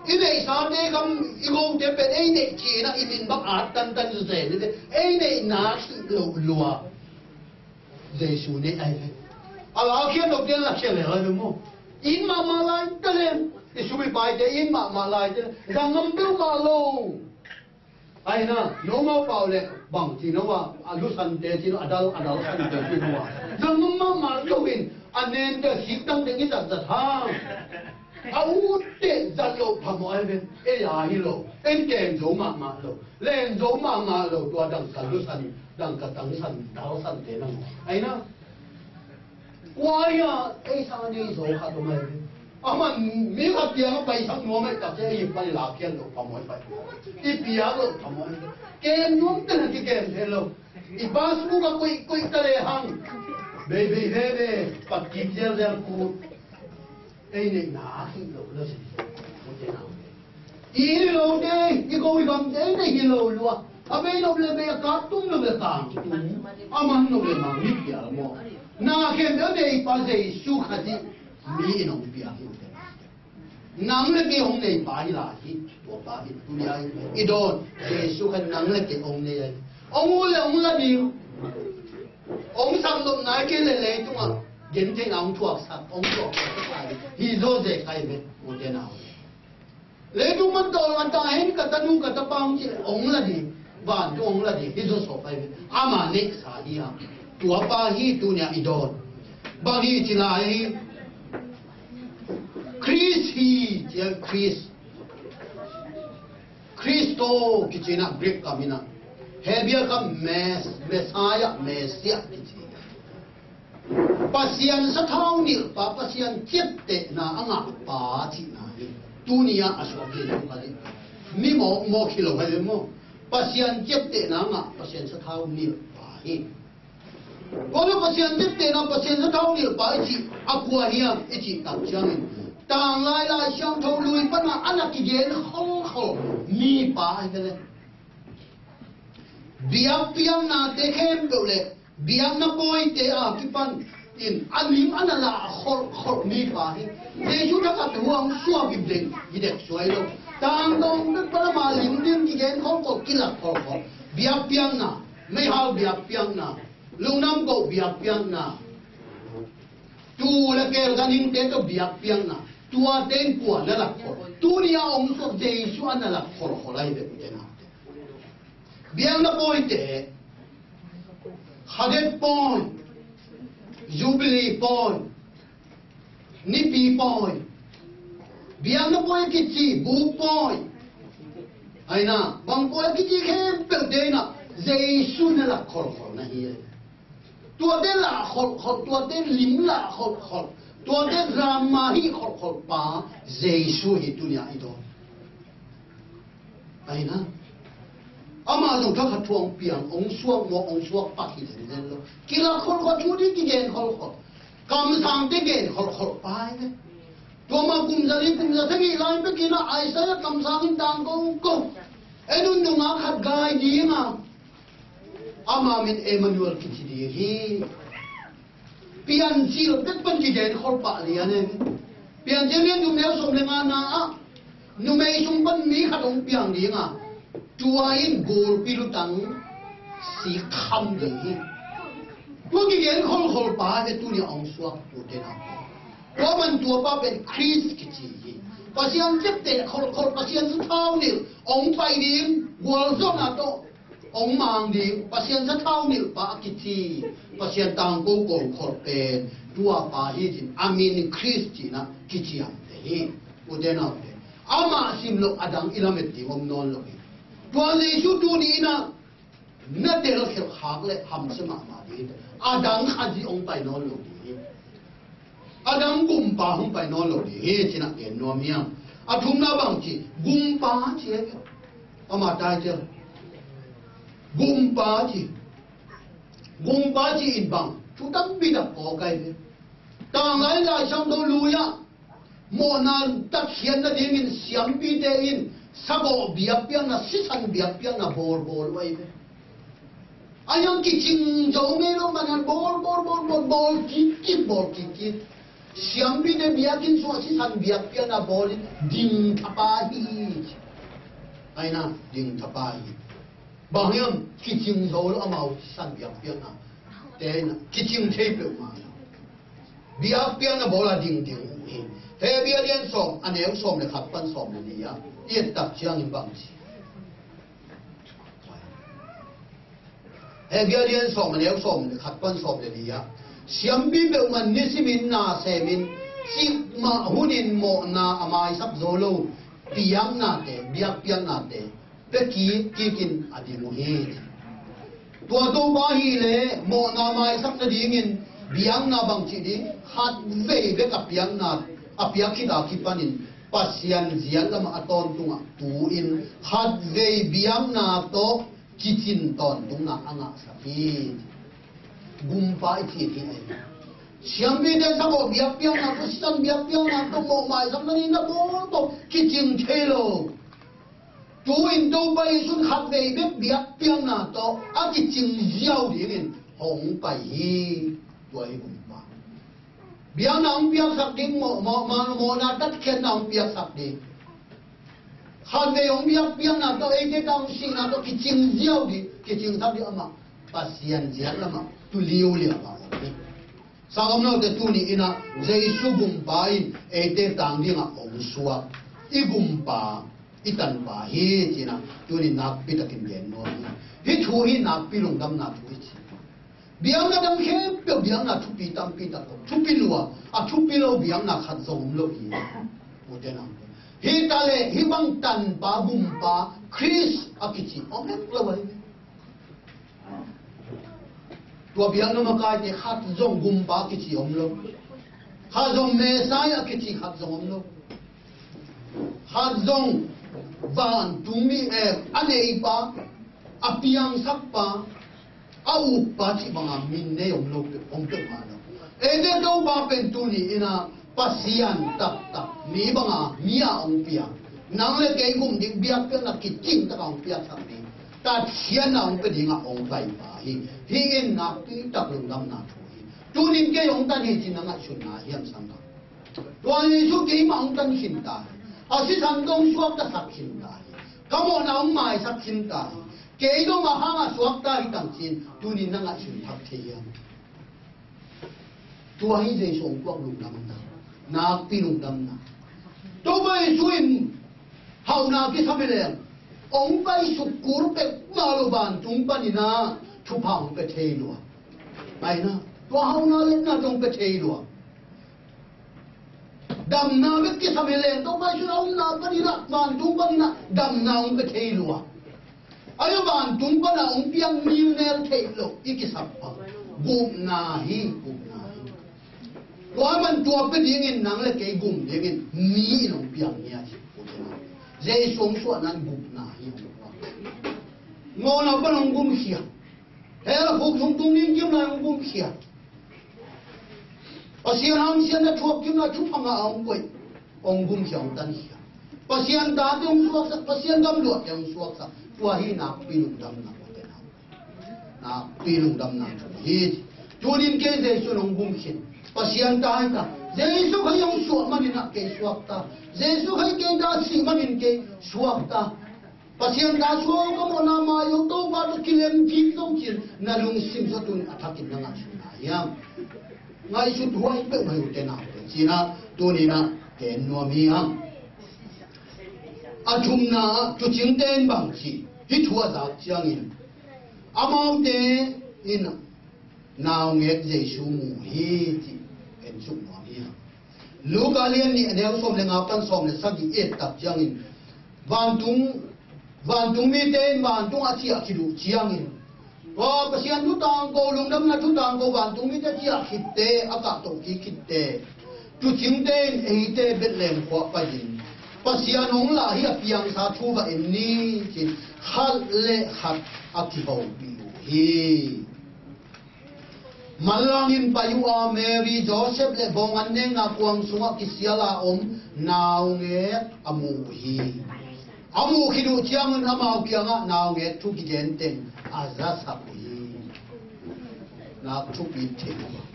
I neihsate kam, i gote pen ei neih cihna, i min bang at tantan zen, ei neihna khih loh lua Jesu neih ahi ve. A lakhiat lote lakhiat lel ahi ve maw. It mahmah lai ta leng, i sum i paite it mahmah lai ta leng, zanggam peuhmah lo. Ahi na, no mau pau le bang ci no a, a lusante ci no, a dal, a dal sante ci no a, zanggam mahmah lo in, a nente siktang teng i zatzat hang. A utte zat loh phamawh ahi ve. Ei a hi lo, en ken zo mahmah lo, len zo mahmah lo, tua dangka lusan, dangka tangsan, dalsante nang ahi na. Kua hi a, ei sang ding zo khat om ahi ve. Aman mi khat kiang a paisak nuam ahih tak ciang ei pan i lakhiat loh phamawh pai. I piak loh phamawh. Kem nuam tena kikem thei lo. I passbook a koih koih ta le hang. Bei bei ve ve. Pat kik zelzel kut. Ei neihna a khih loh lo si. I inn i lote, i ko i gamte, ei neih hi lo lua. A bei nop le bei, a kap tum nop le kap tum. A man nop le mang hi pial maw. Na khempeuh a neipa Jesu Khazih mi in hong piak hi ute. Nang le kei hong neipa hi lai hi. Tua pa hi, tuni a i dawn Jesu Khazih nang le kei hong nei ahi. Hong ut le hong la ding. Hong sak nopna kei le leitungah gentheihna hong thuaksak, hong thuaksak hi zo zek ahi ve, ute naute. Leitung man tawh a ta hen, ka tanu ka tapa hong cih leh hong la ding, vantung hong la ding hi zo sawp ahi ve. Ama neihsa hi a, tua pa hi tuni a i dawn. Bang hi ci lai hi. Khrist hi ci a, Khrist. Khristo kici na Greek kam hi na. Hebrew kam Mes-, Messiah, Messiah kici. Pasian sathau nilhpa, Pasian ciaptehna a ngahpa cihna hi. Tuni a a suak hi lo ka hi. Mi mawkmawk hi lo ka hi maw. Pasian ciaptehna a ngah, Pasian sathau nilhpa hi. Tua leh Pasian ciaptehna, Pasian sathau nilhpa i cih a kua hiam i cih tak ciangin, tanglai Lai Siangtho Lui pana a na kigen kholkhol mipa hi ve le. Biakpiaknate khempeuh le biakna pawite a kipan in a ning a na lah kholhkholh mipa hi. Jesu thakhatte hua hong suak hi dek, hi dek suai lo. Tangdawng bek pan ama lim lim kigen kholhkholh, kilak kholhkholh. Biakpiakna, meihal biakpiakna, lungdam koh biakpiakna, tuu le keel ganhingte tawh biakpiakna, tuate in kua na lak kholh? Tuni a hong suak Jesu a na lak kholhkholh ahi ve, ute naute. Biakna pawite, Khadet pawi, Jubilee pawi, Nipi pawi, biakna pawi kici, buk pawi, ahi na, bang pawi kici khempeuhte in ah Jesu na lak kholhkholh na hi. Tuate lah kholhkholh, tuate lim lah kholhkholh, tuate drama hih kholhkholh pa Jesu hi tuni-ah i dawn. Ahi na, amah zong thakhat thu hong piang, hong suak maw, hong suak pak hi zenzen lo. Kilak kholhkholh, thu ding kigen kholhkholh, kamsangte gen kholhkholh pa hi ve. Tua mah kum za li kum za sagih lai bekin ah Isaiah kamsang in tangko ko. En un, nungak khat gai ding a, ama min Emmanuel kici ding hi. Piancil pek pan kigen kholh pah lian e. Piancil lian thum neu sawm le ngana ah numei sung pan mi khat hong piang ding a, tua in gulpi lutang sik kham ding hi. Tua kigen kholhkholh pa hi ve, tuni a hong suak tute na. Tua man tua pa pen Khrist kici hi. Pasian ciapteh kholhkholh, Pasian sathau nilh hong pai ding, gualzawhna tawh hong mang ding, Pasian sathau nilh pa a kici, Pasian tangko kawmkholh pen tua pa hi cin, a min Khrist cih na kiciamteh hi. Ute naute, amah sim loh a dang i lamet ding om nawn lo hi. Tua Jesu tuni in ah na telkhialh khak leh hamsia mahmah ding hi. A dang Khazih hong pai nawn lo ding hi. A dang Gumpa hong pai nawn lo ding hi, ci-in ah gen nuam hiam? A thumna bang ci, Gumpa ci hi. Ama title, Gumpa ci. Gumpa ci in bang thu tampi tak kawk ahi ve. Tanglai Lai Siangtho lui ah mawhna tatkhiatna dingin siampite in sagawh biakpiakna, sisan biakpiakna bawlbawl uh ahi ve. A hiang kicing zo ngei lo manin bawl, bawl, bawl, bawl, bawl kik kik, bawl kik kik. Siampite biakinn sungah sisan biakpiakna bawlin ding thapa hi. Ahi na, ding thapa hi. Bang hiam, kicing zo lo amau sisan biakpiakna te na, kicing thei peuhmah na. Biakpiakna bawl a ding ding uh hi. Hebru lian sawm, a neu sawm le khat pan sawm le nih ah i et tak ciangin bang ci? Hebru lian sawm, a neu sawm le khat pan sawm le nih ah, siampi peuhmah nisimin na semin, cikmah hunin mawhna a maisak zo lo biaknate, biakpiaknate pia kik kikin a ding uh hi. Tua Topa hi leh mawhna maisak nadingin biakna bang ci ding, khatvei bek a piakna, a piak khit a kipanin Pasian ziat lamah a tawntungah tu-in khatvei biakna tawh kicin tawntungna a ngahsak hi. Gumpa i cih hi. Siampite sagawh biakpiakna tawh, sisan biakpiakna tawh, mawh maisak nading na bawl tawh kicing thei lo. Tu-in Topa Jesu in khatvei bek biakpiakna tawh a kicing ziau dingin hong pai hi. Tua hi Gumpa. Biakna hong piaksak ding, mawh, mawh, mawh, mawhna tatkhiatna hong piaksak ding. Khatvei hong biakpiakna tawh eite tang sihna tawh kicing ziau ding, kicingsak ding amah Pasian ziat lamah tu liuliau a om hi. Sanggam lote, tuni in ah Jesu Gumpa in eite tang dingah hong suak i Gumpa, i Tanpa hi ci-in ah tuni nakpi takin gen nuam hi. Hih thu hi nakpi lungdamna thu hi ci. Biakna dang khempeuh biakna thupi tampi tak om, thupi lua, a thupi lo biakna khat zong om lo hi. Ute naute, hi ta leh hih bang Tanpa, Gumpa Khrist a kici om het lo ahi. Tua biakna makaite khat zong Gumpa kici om lo. Khat zong Messiah kici khat zong om lo. Khat zong vantungmi, eh, a neipa, a piangsakpa, a ukpa cih banga min nei om lo, om peuhmah lo. Eite Topa pen tuni in ah Pasian taktak mi banga mi a hong piak, nang le kei gum ding biakpiakna kicing taka hong piaksak ding, tatkhiatna hong pia dingah hong paipa hi. Hih in nakpi tak lungdamna thu hi. Tunin kei hong tan hi ci-in na ngaihsutna hiam, sanggam? Tua Jesu keimah hong tan khin ta hi. A sisan dong suaktasak khin ta hi. Ka mawhna hong maisak khin ta hi. Kei dong a hang a suakta hi tang ci-in tunin na ngaihsun thak thei hiam? Tua hi Jesu hong puak lungdamna, nakpi lungdamna. Topa Jesu in hauhna kisam hi leng hong paisuk kul peuhmah lo vantung panin ah thupha hong pia thei lua. Ahi na, tua hauhna letna zong pia thei lua. Damna bek kisam hi leng Topa Jesu in a omna panin ah, vantung panin ah damna hong pia thei lua. Ahi a vantung pana hong piak mi nel theih loh i kisap pah. Gupna hi, gupna hi. Tua man tua pia dingin nang le kei gum dingin mi in hong piang hi a ci. Jesu hong suahna in gupna hi. Mawhna pan hong gumkhia. Hell khuk sung tung ding kim lai hong gumkhia. Pasian hangsiatna thuak kim lai thupha ngah a hong koih. Hong gumkhia, hong tankhia. Pasian tate hong suaksak, Pasian gamluahte hong suaksak. Tua hi nakpi lungdamna. Nakpi lungdamna thu hi. Tunin kei Jesu in hong gumkhin. Pasian ta hi ta. Jesu Khazih hong suak manin ah kei suak ta. Jesu Khazih kei ta sih manin kei suak ta. Pasian ta suak ka mawhna mai lo Topa tawh kilem kik zong cin na lungsim sua tun a thakin na ngaihsutna hiam? Ngaihsut huai peuh mai uh tena. Cina tunina ken nuam hiam? A thumna tucingte in bang ci? Hih thu a zak ciangin amaute in naungek Jesu mu hi ci. Ken suk nuam hiam? Luka lian nih a neu sawm le nga pan sawm le sagih i et tak ciangin vantung, vantung mite in vantung a ciah khit uh ciangin, Pasian thutangko, lungdamna thutangko vantung mite ciah khitte, a kahto kik khitte, tucingte in eite Bethlehem khua pai-in Pasian hong lah hi a piangsa thu va en ni cin khat le khat a kihopih uh hi. Manlang in pai uh a Mary, Joseph le bawng an nekna kuang sungah kisial a om naungek a mu uh hi. A muh khit uh ciangun amau kiangah naungek thu kigen teng a zasak uh hi. Nak thupi thei uh.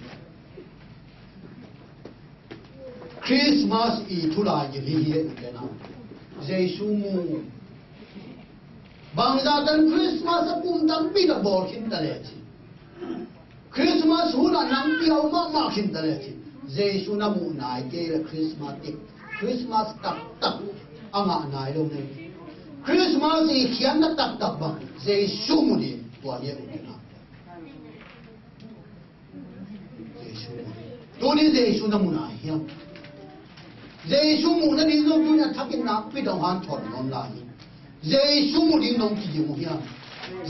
Christmas i thu lai gil hi hi e u te nau. Jesu mu. Bangzah tan Christmas a kum tampi tak bawl khin ta le ci. Christmas hunah nang piau mahmah khin ta le ci. Jesu na muh nai kei le Christmas tik, Christmas taktak a ngah nai lo nei. Christmas i khiatna taktak bang Jesu mu ding, tua hi e u te nau. Jesu. Tuni Jesu na mu nai hiam? Jesu muh nading zong tuni a thakin nakpi tak hanthawn nuam lai hi. Jesu mu ding nong kiging uh hiam?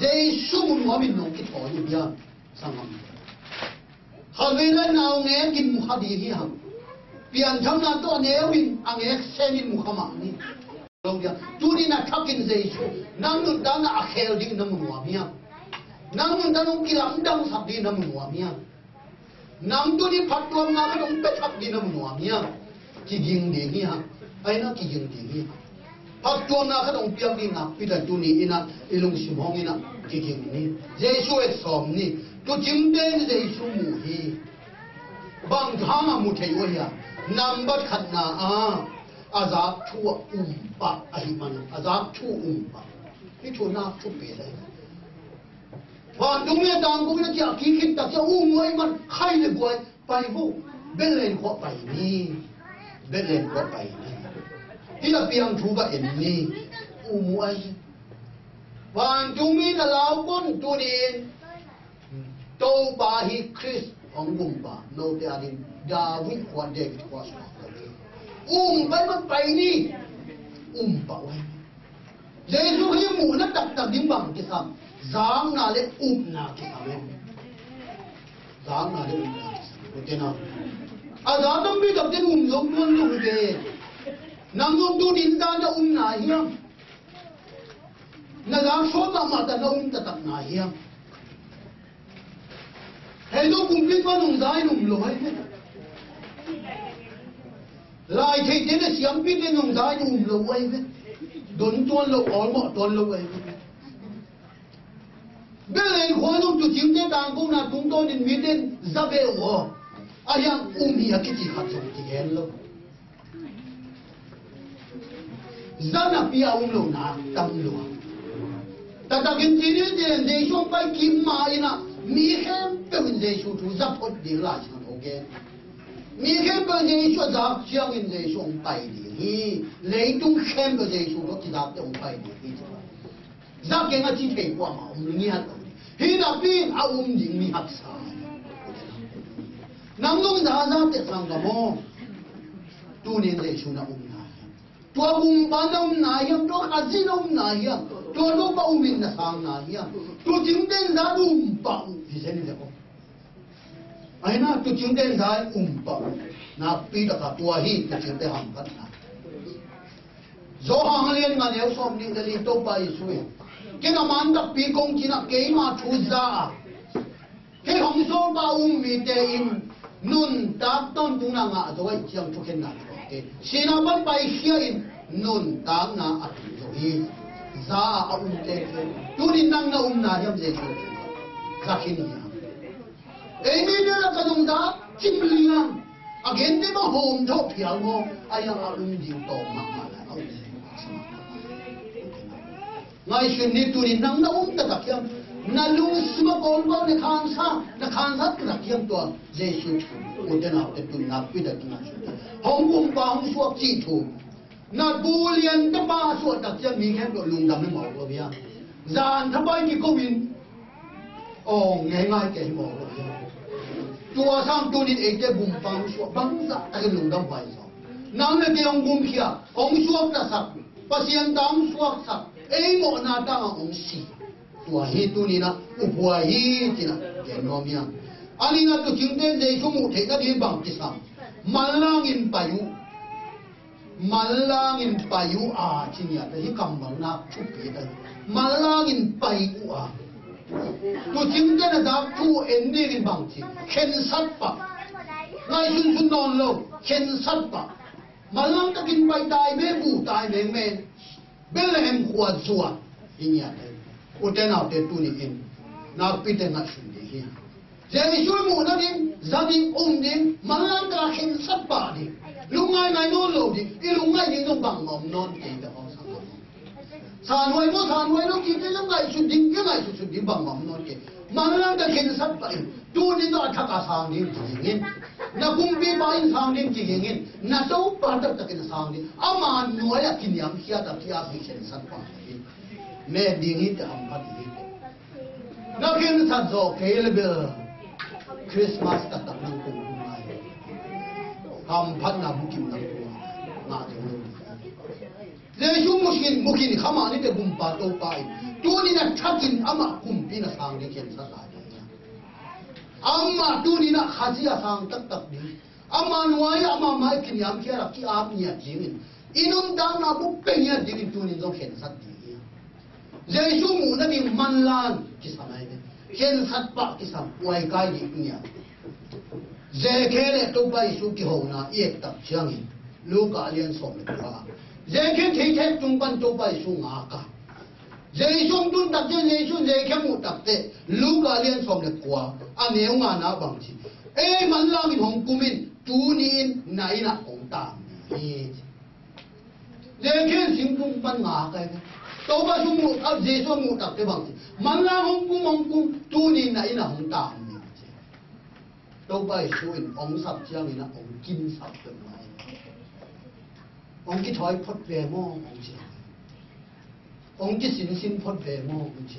Jesu mu nuamin nong kithawi uh hiam? Sanggam. Khatvei le naungek in mu kha ding hi hang. Pianthakna tawh a neu in a ngek senin mu kha mah ni. Lo dia. Tuni na thakin Jesu nang nuntakna a khel ding na mu nuam hiam? Nang nuntakna hong kilamdangsak ding na mu nuam hiam? Nang tuni phattuamna khat hong pia thak ding na mu nuam hiam? Kiging ding hi hang. Ai na kiging ding hi hang. Phattuamna khat hong piak ding nakpi tak tuni in ah i lungsim hong in ah kiging ni. Jesu et sawm ni. Tucingte in Jesu mu hi. Bang hang a mu thei uh hiam? Nambat khatna ah a zak thu a um pah ahih man a zak thu um pah. Hih thu nak thupi leh. Vantung le tangkung in a ciah kik khit tak ciah um uh ahih man khai le guai pai vo. Bethlehem khua pai ni. Bethlehem khua pai ni. Hih a piang thu va en ni. Um uh ahi. Vantung mi na lau pon tunin Topa hi Khrist hong gumpa, note ading David khua, David khua suak lo hi. Um pai man pai ni. Um pah uh ahi. Jesu hi muhna taktak ding bang kisam? Zakna le upna kisam e. Zakna le upna kisam. Ute na. A za tampi tak ten um zong tuan lo ute. Nang zong tunin zan na um na hiam? Na zak suak mahmah ta na um taktak na hiam? Hei lo kumpi pa nungza in um lo ai ve. Lai theite le siampite nungza in um lo ai ve. Don tuan lo, awlmawh tuan lo ai ve. Bethlehem khua zong tucingte tangkona tungtawnin mite in za ve uh aw. A hiang um hi a kici khat zong kigen lo. Zan a pia um lo na tam lua. Taktakin ci ni, Jesu hong pai kim ma in ah mi khempeuh in Jesu thu za phot ding Lai Siangtho gen. Mi khempeuh in Jesu a zak ciangin Jesu hong pai ding hi. Leitung khempeuh Jesu tawh kizapte hong pai ding hi. Za keng a ci thei kuamah om ngiat lo. Hih napi in a um ding mi haksa. Nang nung za za teh sanggam aw. Tunin Jesu na um na hiam? Tua gumpa na um na hiam? Tua Khazih na um na hiam? Tua Topa um in na sang na hiam? Tucingte in za um pah uh hi zen hi zen aw. Ahi na, tuucingte in za in um pah. Nakpi takin tua hi tuucingte hamphatna. Johan a lian nga, neu sawmnih le li, Topa Jesu in, "Ken a man takpi kong ci-in ah, keima thu za a, kei hong sawlpa a um mite in nuntak tawntungna ngah zo ahih ciang thukhenna thuak hi. Sihna pan paikhia in nuntakna a tun zo hi." Za a a umte, tuni-in nang na um na hiam Jesu? Za khin hiam? Ei mi bel a ka zong za cim liang, a gente bang hawm thawh phial maw? A yang a um ding tawm mahmah lai, a um ding mahmah. Ngaihsun ni, tuni-in nang na um taktak hiam? Na lungsim a kawlpau, na khansa, na khansa taktak hiam tua Jesu thu? Ute naute, tuni nakpi takin ngaihsun. Hong kumpa hong suak cih thu. Na bu lian tapa a suah tak ciang mi khempeuh lungdam hi mawk lo hiam? Zan thapai kiko in, aw, ngeingai kei hi mawk lo hiam? Tua sang tuni-in eite bumpa hong suah bangzah takin lungdam huai zaw. Nang le kei hong gumkhia, hong suaktasak, Pasian ta hong suaksak, ei mawhna tangah hong si. Tua hi tuni-in ah uphuai hi ci-in ah gen nuam hiam? A nihna, tuucingte in Jesu muh theih nading bang kisam? Manlangin pai uh. Manlangin pai uh a ci-in ah, hih kammal nak thupi ta hi. Manlangin pai uh a. Tuucingte in a zak thu en dingin bang ci? Khensat pah. Ngaihsunsun nawn lo, khensat pah. Manlang takin pai tai ve, bu tai mengmeng. Bethlehem khua zuan hi ngiat hi. Ute naute, tuni-in nakpite ngaihsun ding hi. Jesu i muh nading, za ding, um ding, manlang tak a khensat pah ding. Lungngaingai nawn lo ding, i lungngaih ding zong bangmah om nawn kei ta hong sang. Sanhuai maw, sanhuai lo cihte zong ngaihsut ding, i ngaihsutsut ding bangmah om nawn kei. Manlang tak khensat pah in, tuni tawh a thak a sang ding kiging in. Na kumpipa in sang ding kiging in. Na Topa taktakin a sang ding. Ama nuai-ah kiniamkhiat a, ki-ap ding khensat pah in. Met ding hi teh, hamphat ding hi teh. Na khensat zawh kei leh bel Christmas taktak nang kong tung lai. Hamphatna bukim nang tung lai. Ngah ding lo. Jesu mu khin, mu khin kha mah ni teh, Gumpa Topa in. Tuni-in a thakin amah kumpi in a sang ding khensat lai ding. Amah tuni-in a Khazih a sang taktak ding. Ama nuai-ah, ama mai-ah kiniamkhiat a, ki-ap ngiat dingin, i nuntakna bup pia ngiat dingin tuni-in zong khensat ding hi. Jesu muh nading manlang kisam ahi ve. Khensat pah kisam, huai kai ding ngiat. Zekhe le Topa Jesu kihona i et tak ciangin, Luka a lian sawm le kua. Zekhe theithek tung pan Topa Jesu ngak a. Jesu hong tun tak ciang, Jesu Zekhe muh tak teh, Luka a lian sawm le kua, a neu ngana bang ci? Ei, manlangin hong kum in, tuni-in na innah hong tang ding hi. Zekhe in singkung pan ngak a hi. Topa Jesu muh, a, Jesu muh tak teh bang ci? Manlang hong kum, hong kum, tuni-in na innah hong tang ding hi ci. Topa Jesu in hong sap ciangin ah hong kimsak peuhmah hi. Hong kithawi phot ve maw, hong ci. Hong kisinsin phot ve maw, hong ci.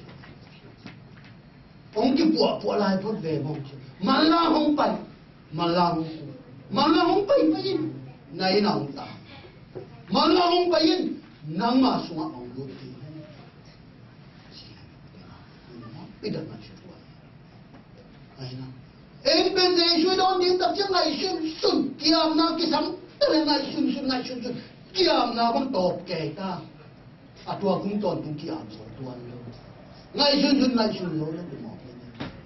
Hong kipuahpuah lai phot ve maw, hong ci. Manlang hong pai, manlang hong pai. Manlang hong pai, pai in, na innah hong tang. Manlang hong pai in, nangma sungah hong lut ding. Pi dan ngaihsun tua. Ahi na. Ei pen Jesu i dawn ding tak ciang ngaihsunsun, kiamna kisam ta le ngaihsunsun, ngaihsunsun. Kiamna bang tawp kei ta. A tua kum tawntung kiam zo tuan lo. Ngaihsunsun, ngaihsun lo le pi mawk le.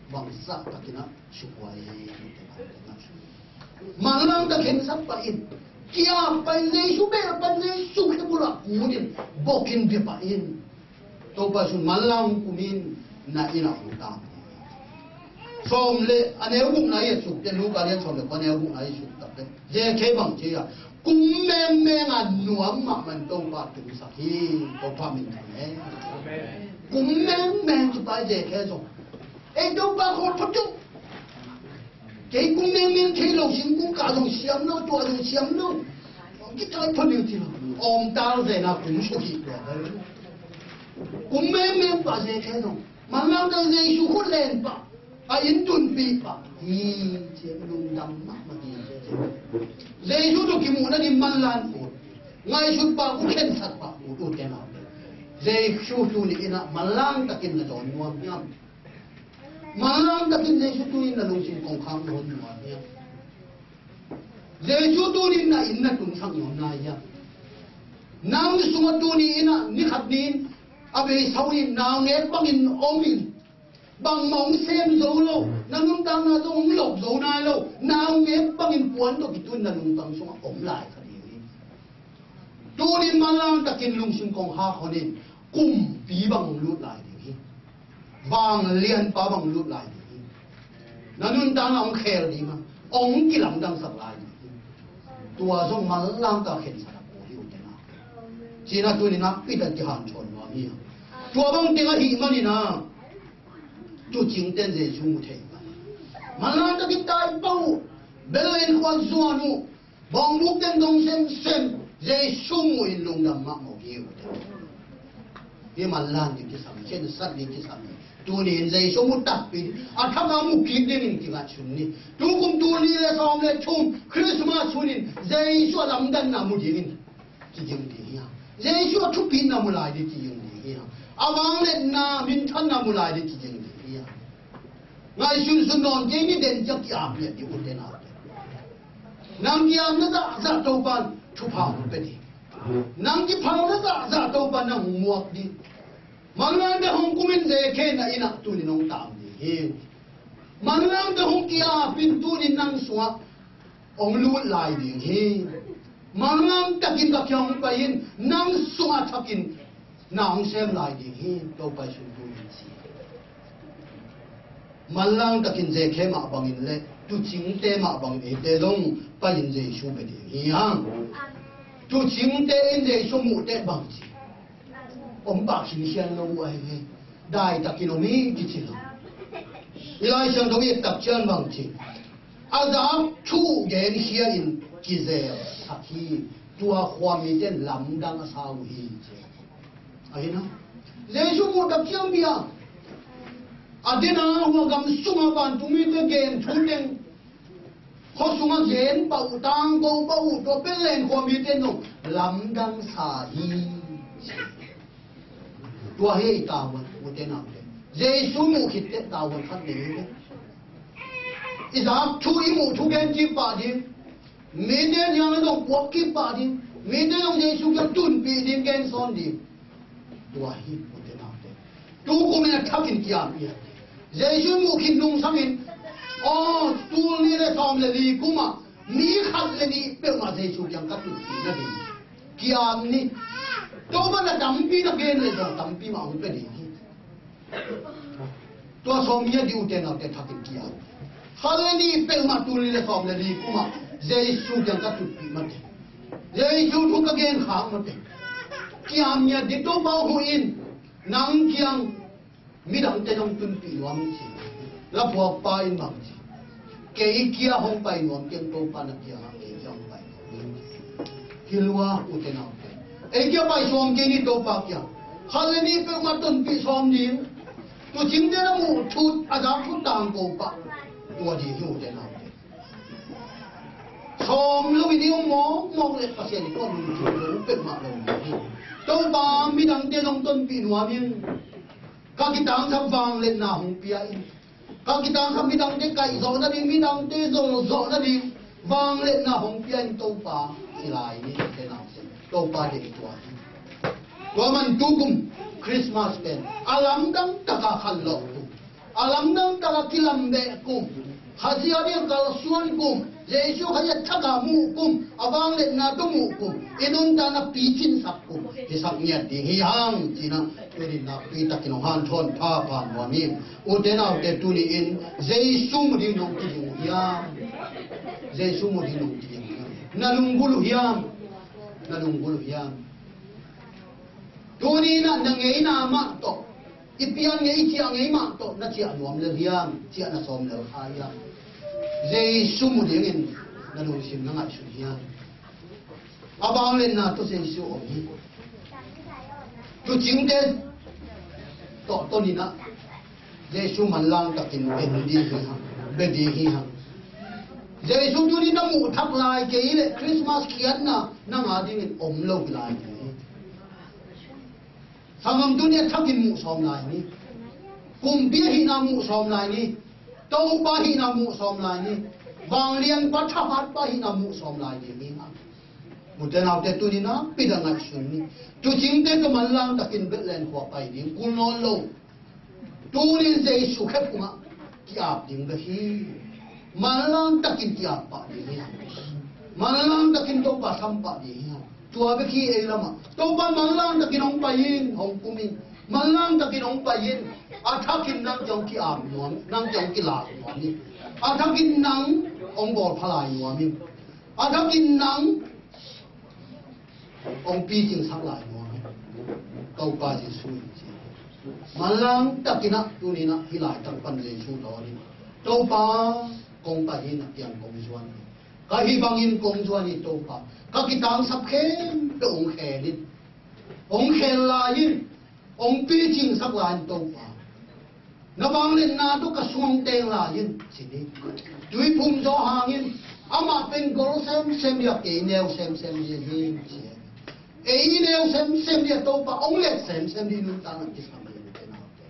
Bangzah takin ah sukhuai hi. Manlang tak khensat pah in. Kiam pah in, Jesu bel pah in, Jesu khe bul ah kun in, bok in bia pah in. Topa Jesu manlang hong kum in, na innah hong tang. Sawm le, a neu gukna i et suk teh, Luka lian sawm le kua, a neu gukna i et suk tak teh, Zekhe bang ci a? Kum mengmeng a nuam mahmah in Topa tungsak hi. Topa min thang e. Kum mengmeng ci pa Zekhe zong. Ei, Topa khawl phot ung. Kei kum mengmeng thei lo, singkung kah zong siam lo, tua zong siam lo. Kithawi phot ning ci lo. Awmtal zen a kum suk hi tua. Kum mengmeng pah Zekhe zong. Manlang tak Jesu khut len pah. A inn tunpih pah. Hi ci, lungdam mahmah hi ci. Jesu tawh kimuh nading manlang ut. Ngaihsut pah ut, khensat pah ut, ute naute. Jesu tuni-in ah manlang takin na dawn nuam hiam? Manlang Jesu tuni in na lungsim kongkhak nuam nuam hiam? Jesu tuni in na inn na tungsak nuam nai hiam? Nang sungah tuni in ah nikhat ni in a beisa uh in naungek bangin om in, bangmah hong sem zo lo, na nuntakna zong hong lok zo nai lo, naungek bangin puan tawh kitun na lungtang sungah om lai kha ding hi. Tunin manlang takin lungsim kong hak hon in, kumpi bang hong lut lai ding hi. Vanglianpa bang hong lut lai ding hi. Na nuntakna hong khel ding a, hong kilamdangsak lai ding hi. Tua zong manlang tak khensat a kul hi, u te nau te. Cina tunin a pita kihanthawn nuam hi a. Tua bang teng ahih manin a, tuucingte'n Jesu mu thei. Manlang takin tai pah uh, bel in khuan zuan uh, bawng buk teng dong semsem, Jesu mu in lungdam mahmah uh hi uh. Hi manlang ding kisam, khensat ding kisam. Tuni in Jesu mu takpi, a thak a mu kik dingin kingaihsun ni. Tukum tul nih le sawm le thum Christmas hun in Jesu a lamdanna mu dingin kiging ding hi a. Jesu a thupitna mu lai ding kiging ding hi a. A vangliatna minthanna mu lai ding kiging ding hi a. Ngaihsun sun nawn kei ni, den ciang ki-ap liat ding, u te nau te. Nang ki-apna zahzah Topa'n thupha hong pia ding. Nang kiphalna zahzah Topa'n nang hong muak ding. Manlang te hong kum in, Zekhia in a inn ah tunin hong taam ding hi. Manlang te hong ki-ap in tunin nang sungah hong lut lai ding hi. Manlang takin ka kiang hong pai in, nang sungah thakin na hong sem lai ding hi, Topa Jesu tunin ci. Manlang takin Zekhia mah bangin le tuucingte mah bangin eite zong pai in Jesu bia ding hi hang. Tuucingte in Jesu muh teh bang ci? Om pah khinkhian lo uh ahi hi. Dai takin om hi kici lo. I Lai Siangtho i et tak ciang bang ci? A zak thu genkhia in kizelsak hi. Tua khua mite'n lamdang a sa uh hi ci. Ahi na, Jesu muh tak ciang bia. A den a, hua gam sungah vantung mite gen thu teng, khua sungah gen pah uh, tangko pah uh, tua pen leng khua mite'n zong lamdang sa hi. Tua hi ei tavuan, u te nau te. Jesu muh khit teh tavuan khat nei hi teh. I zak thu, i muh thu gen kik pah ding. Mite niang a zong puak kik pah ding. Mite zong Jesu kiang tunpih ding, gen sawn ding. Tua hi, u te nau te. Tukum in a thakin kiam hi a. Jesu muh khit nungsangin, aw, tul nih le sawm le li kum ah mi khat le nih peuhmah Jesu kiang ka tunpih nading kiam ni. Topa'n a tampi na gen le zong tampi mah hong pia ding hi. Tua sawm nih a ding, u te nau te, thakin kiam. Khat le nih peuhmah tul nih le sawm le li kum ah Jesu kiang ka tunpih mah teh. Jesu thu ka gen khak mah teh. Kiam nih a ding, Topa uh in nang kiang midangte zong tunpih nuam ci. La phuakpa in bang ci? Kei kia hong pai nuam teng Topa na kiangah kei kia hong pai nuam hi. Hi lua, u te nau te. Ei kia pai sawm kei ni Topa kiang. Khat le nih peuhmah tonpih sawm ding. Tuucingte na muh thu, a zak thu tangko pah. Tua ding hi, u te nau te. Sawm lo in i om mawkmawk leh Pasian in kong lungkim lo peuhmah lo ding hi. Topa midangte zong tonpih nuam in. Ka kitangsap vangliatna hong pia in. Ka kitangsap midangte kaih zawh nading, midangte zol zawh nading vangliatna hong pia in Topa, ci lai ni, te nau te. Topa deih tua hi. Tua man tukum Christmas pen a lamdang taka khanlawh kum, a lamdang taka kilambeh kum, Khazih a ding kalsuan kum, Jesu Khazih a thak a muh kum, a vangliatna tawh muh kum, i nuntakna picingsak kum hisak ngiat ding hi hang, ci-in ah tuni-in nakpi takin hong hanthawn phapha nuam hi. U te nau te, tuni-in Jesu mu ding nong kiging uh hiam? Jesu mu ding nong kiging uh hiam? Na lunggulh uh hiam? Na lunggulh uh hiam? Tuni-in ah na ngeina mah tawh, i pian ngei, i ciah ngei mah tawh na ciah nuam lel hiam? Ciah na sawm lel kha hiam? Jesu mu dingin na lungsim na ngaihsun hiam? A vangliatna tawh Jesu om hi. Tuucingte tawh tuni-in ah Jesu manlang takin en ding hi hang, bia ding hi hang. Jesu tuni-in na muh thak lai kei leh Christmas khiatna nang a dingin om lo hi lai kei. Sanggam, tuni-in a thakin muh sawm lai ni. Kumpi ahihna muh sawm lai ni. Topa hihna muh sawm lai ni. Vanglianpa thahatpa hihna muh sawm lai ding hi hang. Mute naute, tuni-in ah pidang ngaihsun ni. Tuucingte tawh manlang takin Bethlehem khua pai ding kul nawn lo. Tuni-in Jesu khe phungah ki-ap ding bek hi. Manlang takin ki-ap pah ding hi. Manlang takin Topa sam pah ding hi. Tua bek hi ei lamah. Topa manlang takin hong pai in, hong kum in. Manlang takin hong pai in. A thakin nang kiang ki-ap nuam, nang kiang kilak nuam in. A thakin nang hong bawl pha lai nuam in. A thakin nang hong picingsak lai nuam hi. Topa Jesu in ci. Manlang takin ah tuni-in ah hih laitak pan Jesu dawn in, Topa, kong pai hi, na kiang kong zuan hi. Ka hih bangin kong zuan hi Topa. Ka kitangsap khempeuh hong khel in. Hong khel lai in. Hong picingsak lai in Topa. Na vangliatna tawh ka sung hong teng lai in, ci ni. Tuiphum zaw hangin, amah pen gol semsem hi a, kei neu semsem hi, ci hi. Ei neu semsem hi a, Topa hong let semsem hi, nuntakna kisam hi, te naute.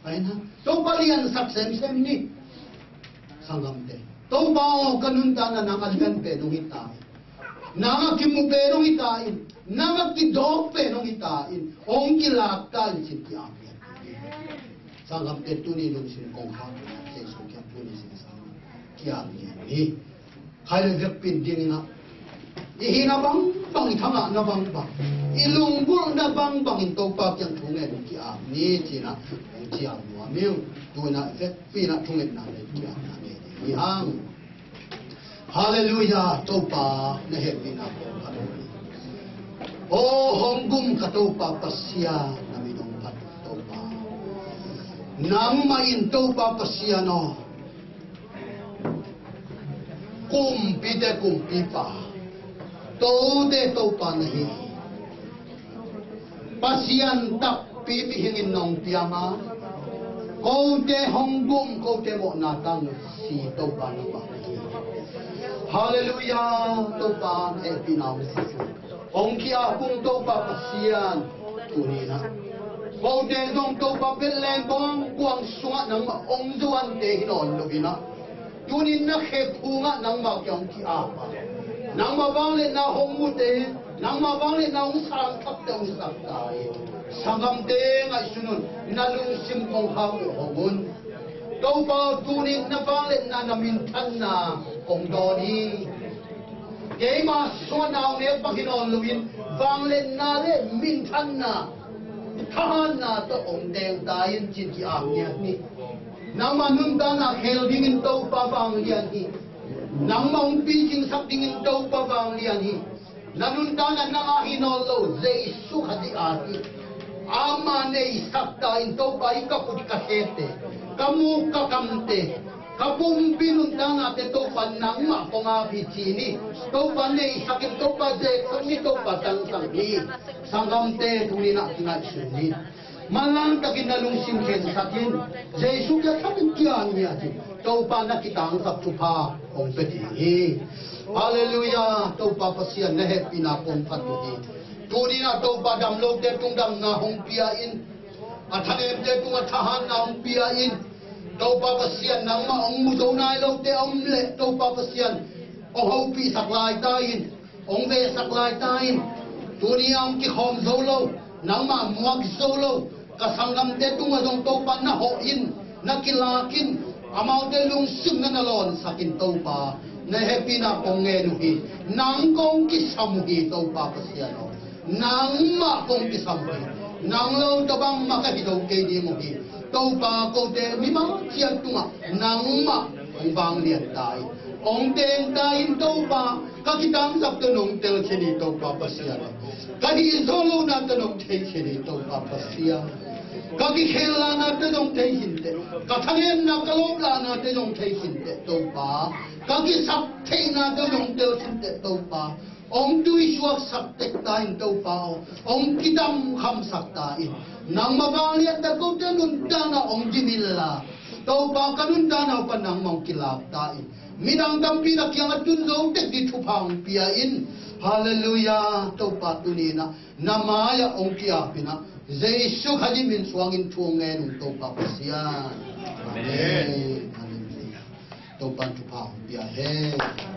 Pai na, Topa liansak semsem ni. Sanggamte. Topa aw, ka nuntakna nang a lian pen hong hi ta in. Nang a kimu pen hong hi ta in. Nang a kidawk pen hong hi ta in. Hong kilak ta in, ci-in ki-ap hi. Sanggamte, tuni lungsim kong khak Jesu kiang tuni singsang ki-ap hi. Khai le vekpi-in dingin ah, i hihna bangbang, i thangahna bangbang, i lunggulhna bangbangin Topa kiang thungen ki-ap ni, ci-in ah hong ciam nuam hi. Tu-in ah vekpi-in ah thungetna le ki-apna nei ding hi hang. Halleluiah, Topa na hehpihna kong phat uh hi. Aw hong gum ka Topa Pasian, na min hong phat uh Topa. Nangmah in Topa Pasian aw, kumpite kumpipa, tote Topa na hi. Pasian takpi mihingin nong piang a, kote hong gum, kote mawhna tangsi Topa nangmah hi. Halleluiah, Topa na hehpihna hong phat uh. Hong ki-ap ung Topa Pasian, tuni-in ah kote zong Topa Bethlehem bang kuang sungah nangmah hong zuante hi nawn lo-in ah, tuni-in na khe phungah nangmah kiang hong ki-ap a, nangmah vangliatna hong mute, nangmah vangliatna hong sangthakte hong sak ta in. Sanggamte, ngaihsun un, na lungsim kong khak uh hong un. Topa aw, tuni-in na vangliatna, na minthanna kong dawn hi. Keima sungah naungek bang hi nawn lo-in, vangliatna le minthanna, thahatna tawh hong teng ta in, ci-in ki-ap ngiat ni. Nangmah nuntakna khel dingin Topa vanglian hi. Nangmah hong picingsak dingin Topa vanglian hi. Na nuntakna nang a hi nawn lo, Jesu Khazih a hi. Amah neisak ta in, Topa, hih ka khut ka khete, ka muk ka kamte, ka pumpi nuntaknate Topa nangmah kong ap hi, ci ni. Topa neisak in, Topa zeksak ni, Topa tangsak ni. Sanggamte, tuni-in ah kingaihsun ni. Manlang takin na lungsim khensat in, Jesu kiang thak in kian ngiat in, Topa na kitangsap thupha hong pia ding hi. Halleluiah, Topa Pasian na hehpihna kong phat uh hi. Tuni-in ah Topa damlote tung damna hong pia in, a thanemte tungah thahatna hong pia in. Topa Pasian, nangmah hong mu zo nai lote a om leh, Topa Pasian, hong hopihsak lai ta in. Hong vesak lai ta in. Tuni a hong kikhawm zo lo, nangmah muak zo lo ka sanggamte tungah zong Topa na hawh in, na kilak in. Amaute lungsim na na lawnsak in Topa. Na hehpihna kong ngen uh hi. Nang kong kisam uh hi Topa Pasian aw. Nangmah kong kisam uh hi. Nang lo tawh bangmah ka hi zo kei ding uh hi. Topa, kote mimal ciat tungah nangmah hong vanglian ta in, hong teng ta in Topa. Ka kitangsap tawh nong tel khin hi Topa Pasian. Ka hih zawh lohna tawh nong thei khin hi Topa Pasian. Ka kikhelna tawh nong thei khin teh, ka thanemna, ka lawplahna tawh nong thei khin teh Topa. Ka kisaktheihna tawh nong tel khin teh Topa. Hong tuisuaksak tek ta in Topa aw, hong kidamkhamsak ta in. Nangmah vangliatna, kote nuntakna hong dim inla, Topa, ka nuntakna uh pan nangmah hong kilak ta in. Midang tampi na kiangah tun zo tek ding thupha hong pia in. Halleluiah, Topa, tuni-in ah na mai-ah hong ki-ap in ah, Jesu Khazih min suangin thu hong ngen ung Topa Pasian. Amen. Amen. Topa'n thupha hong pia hen.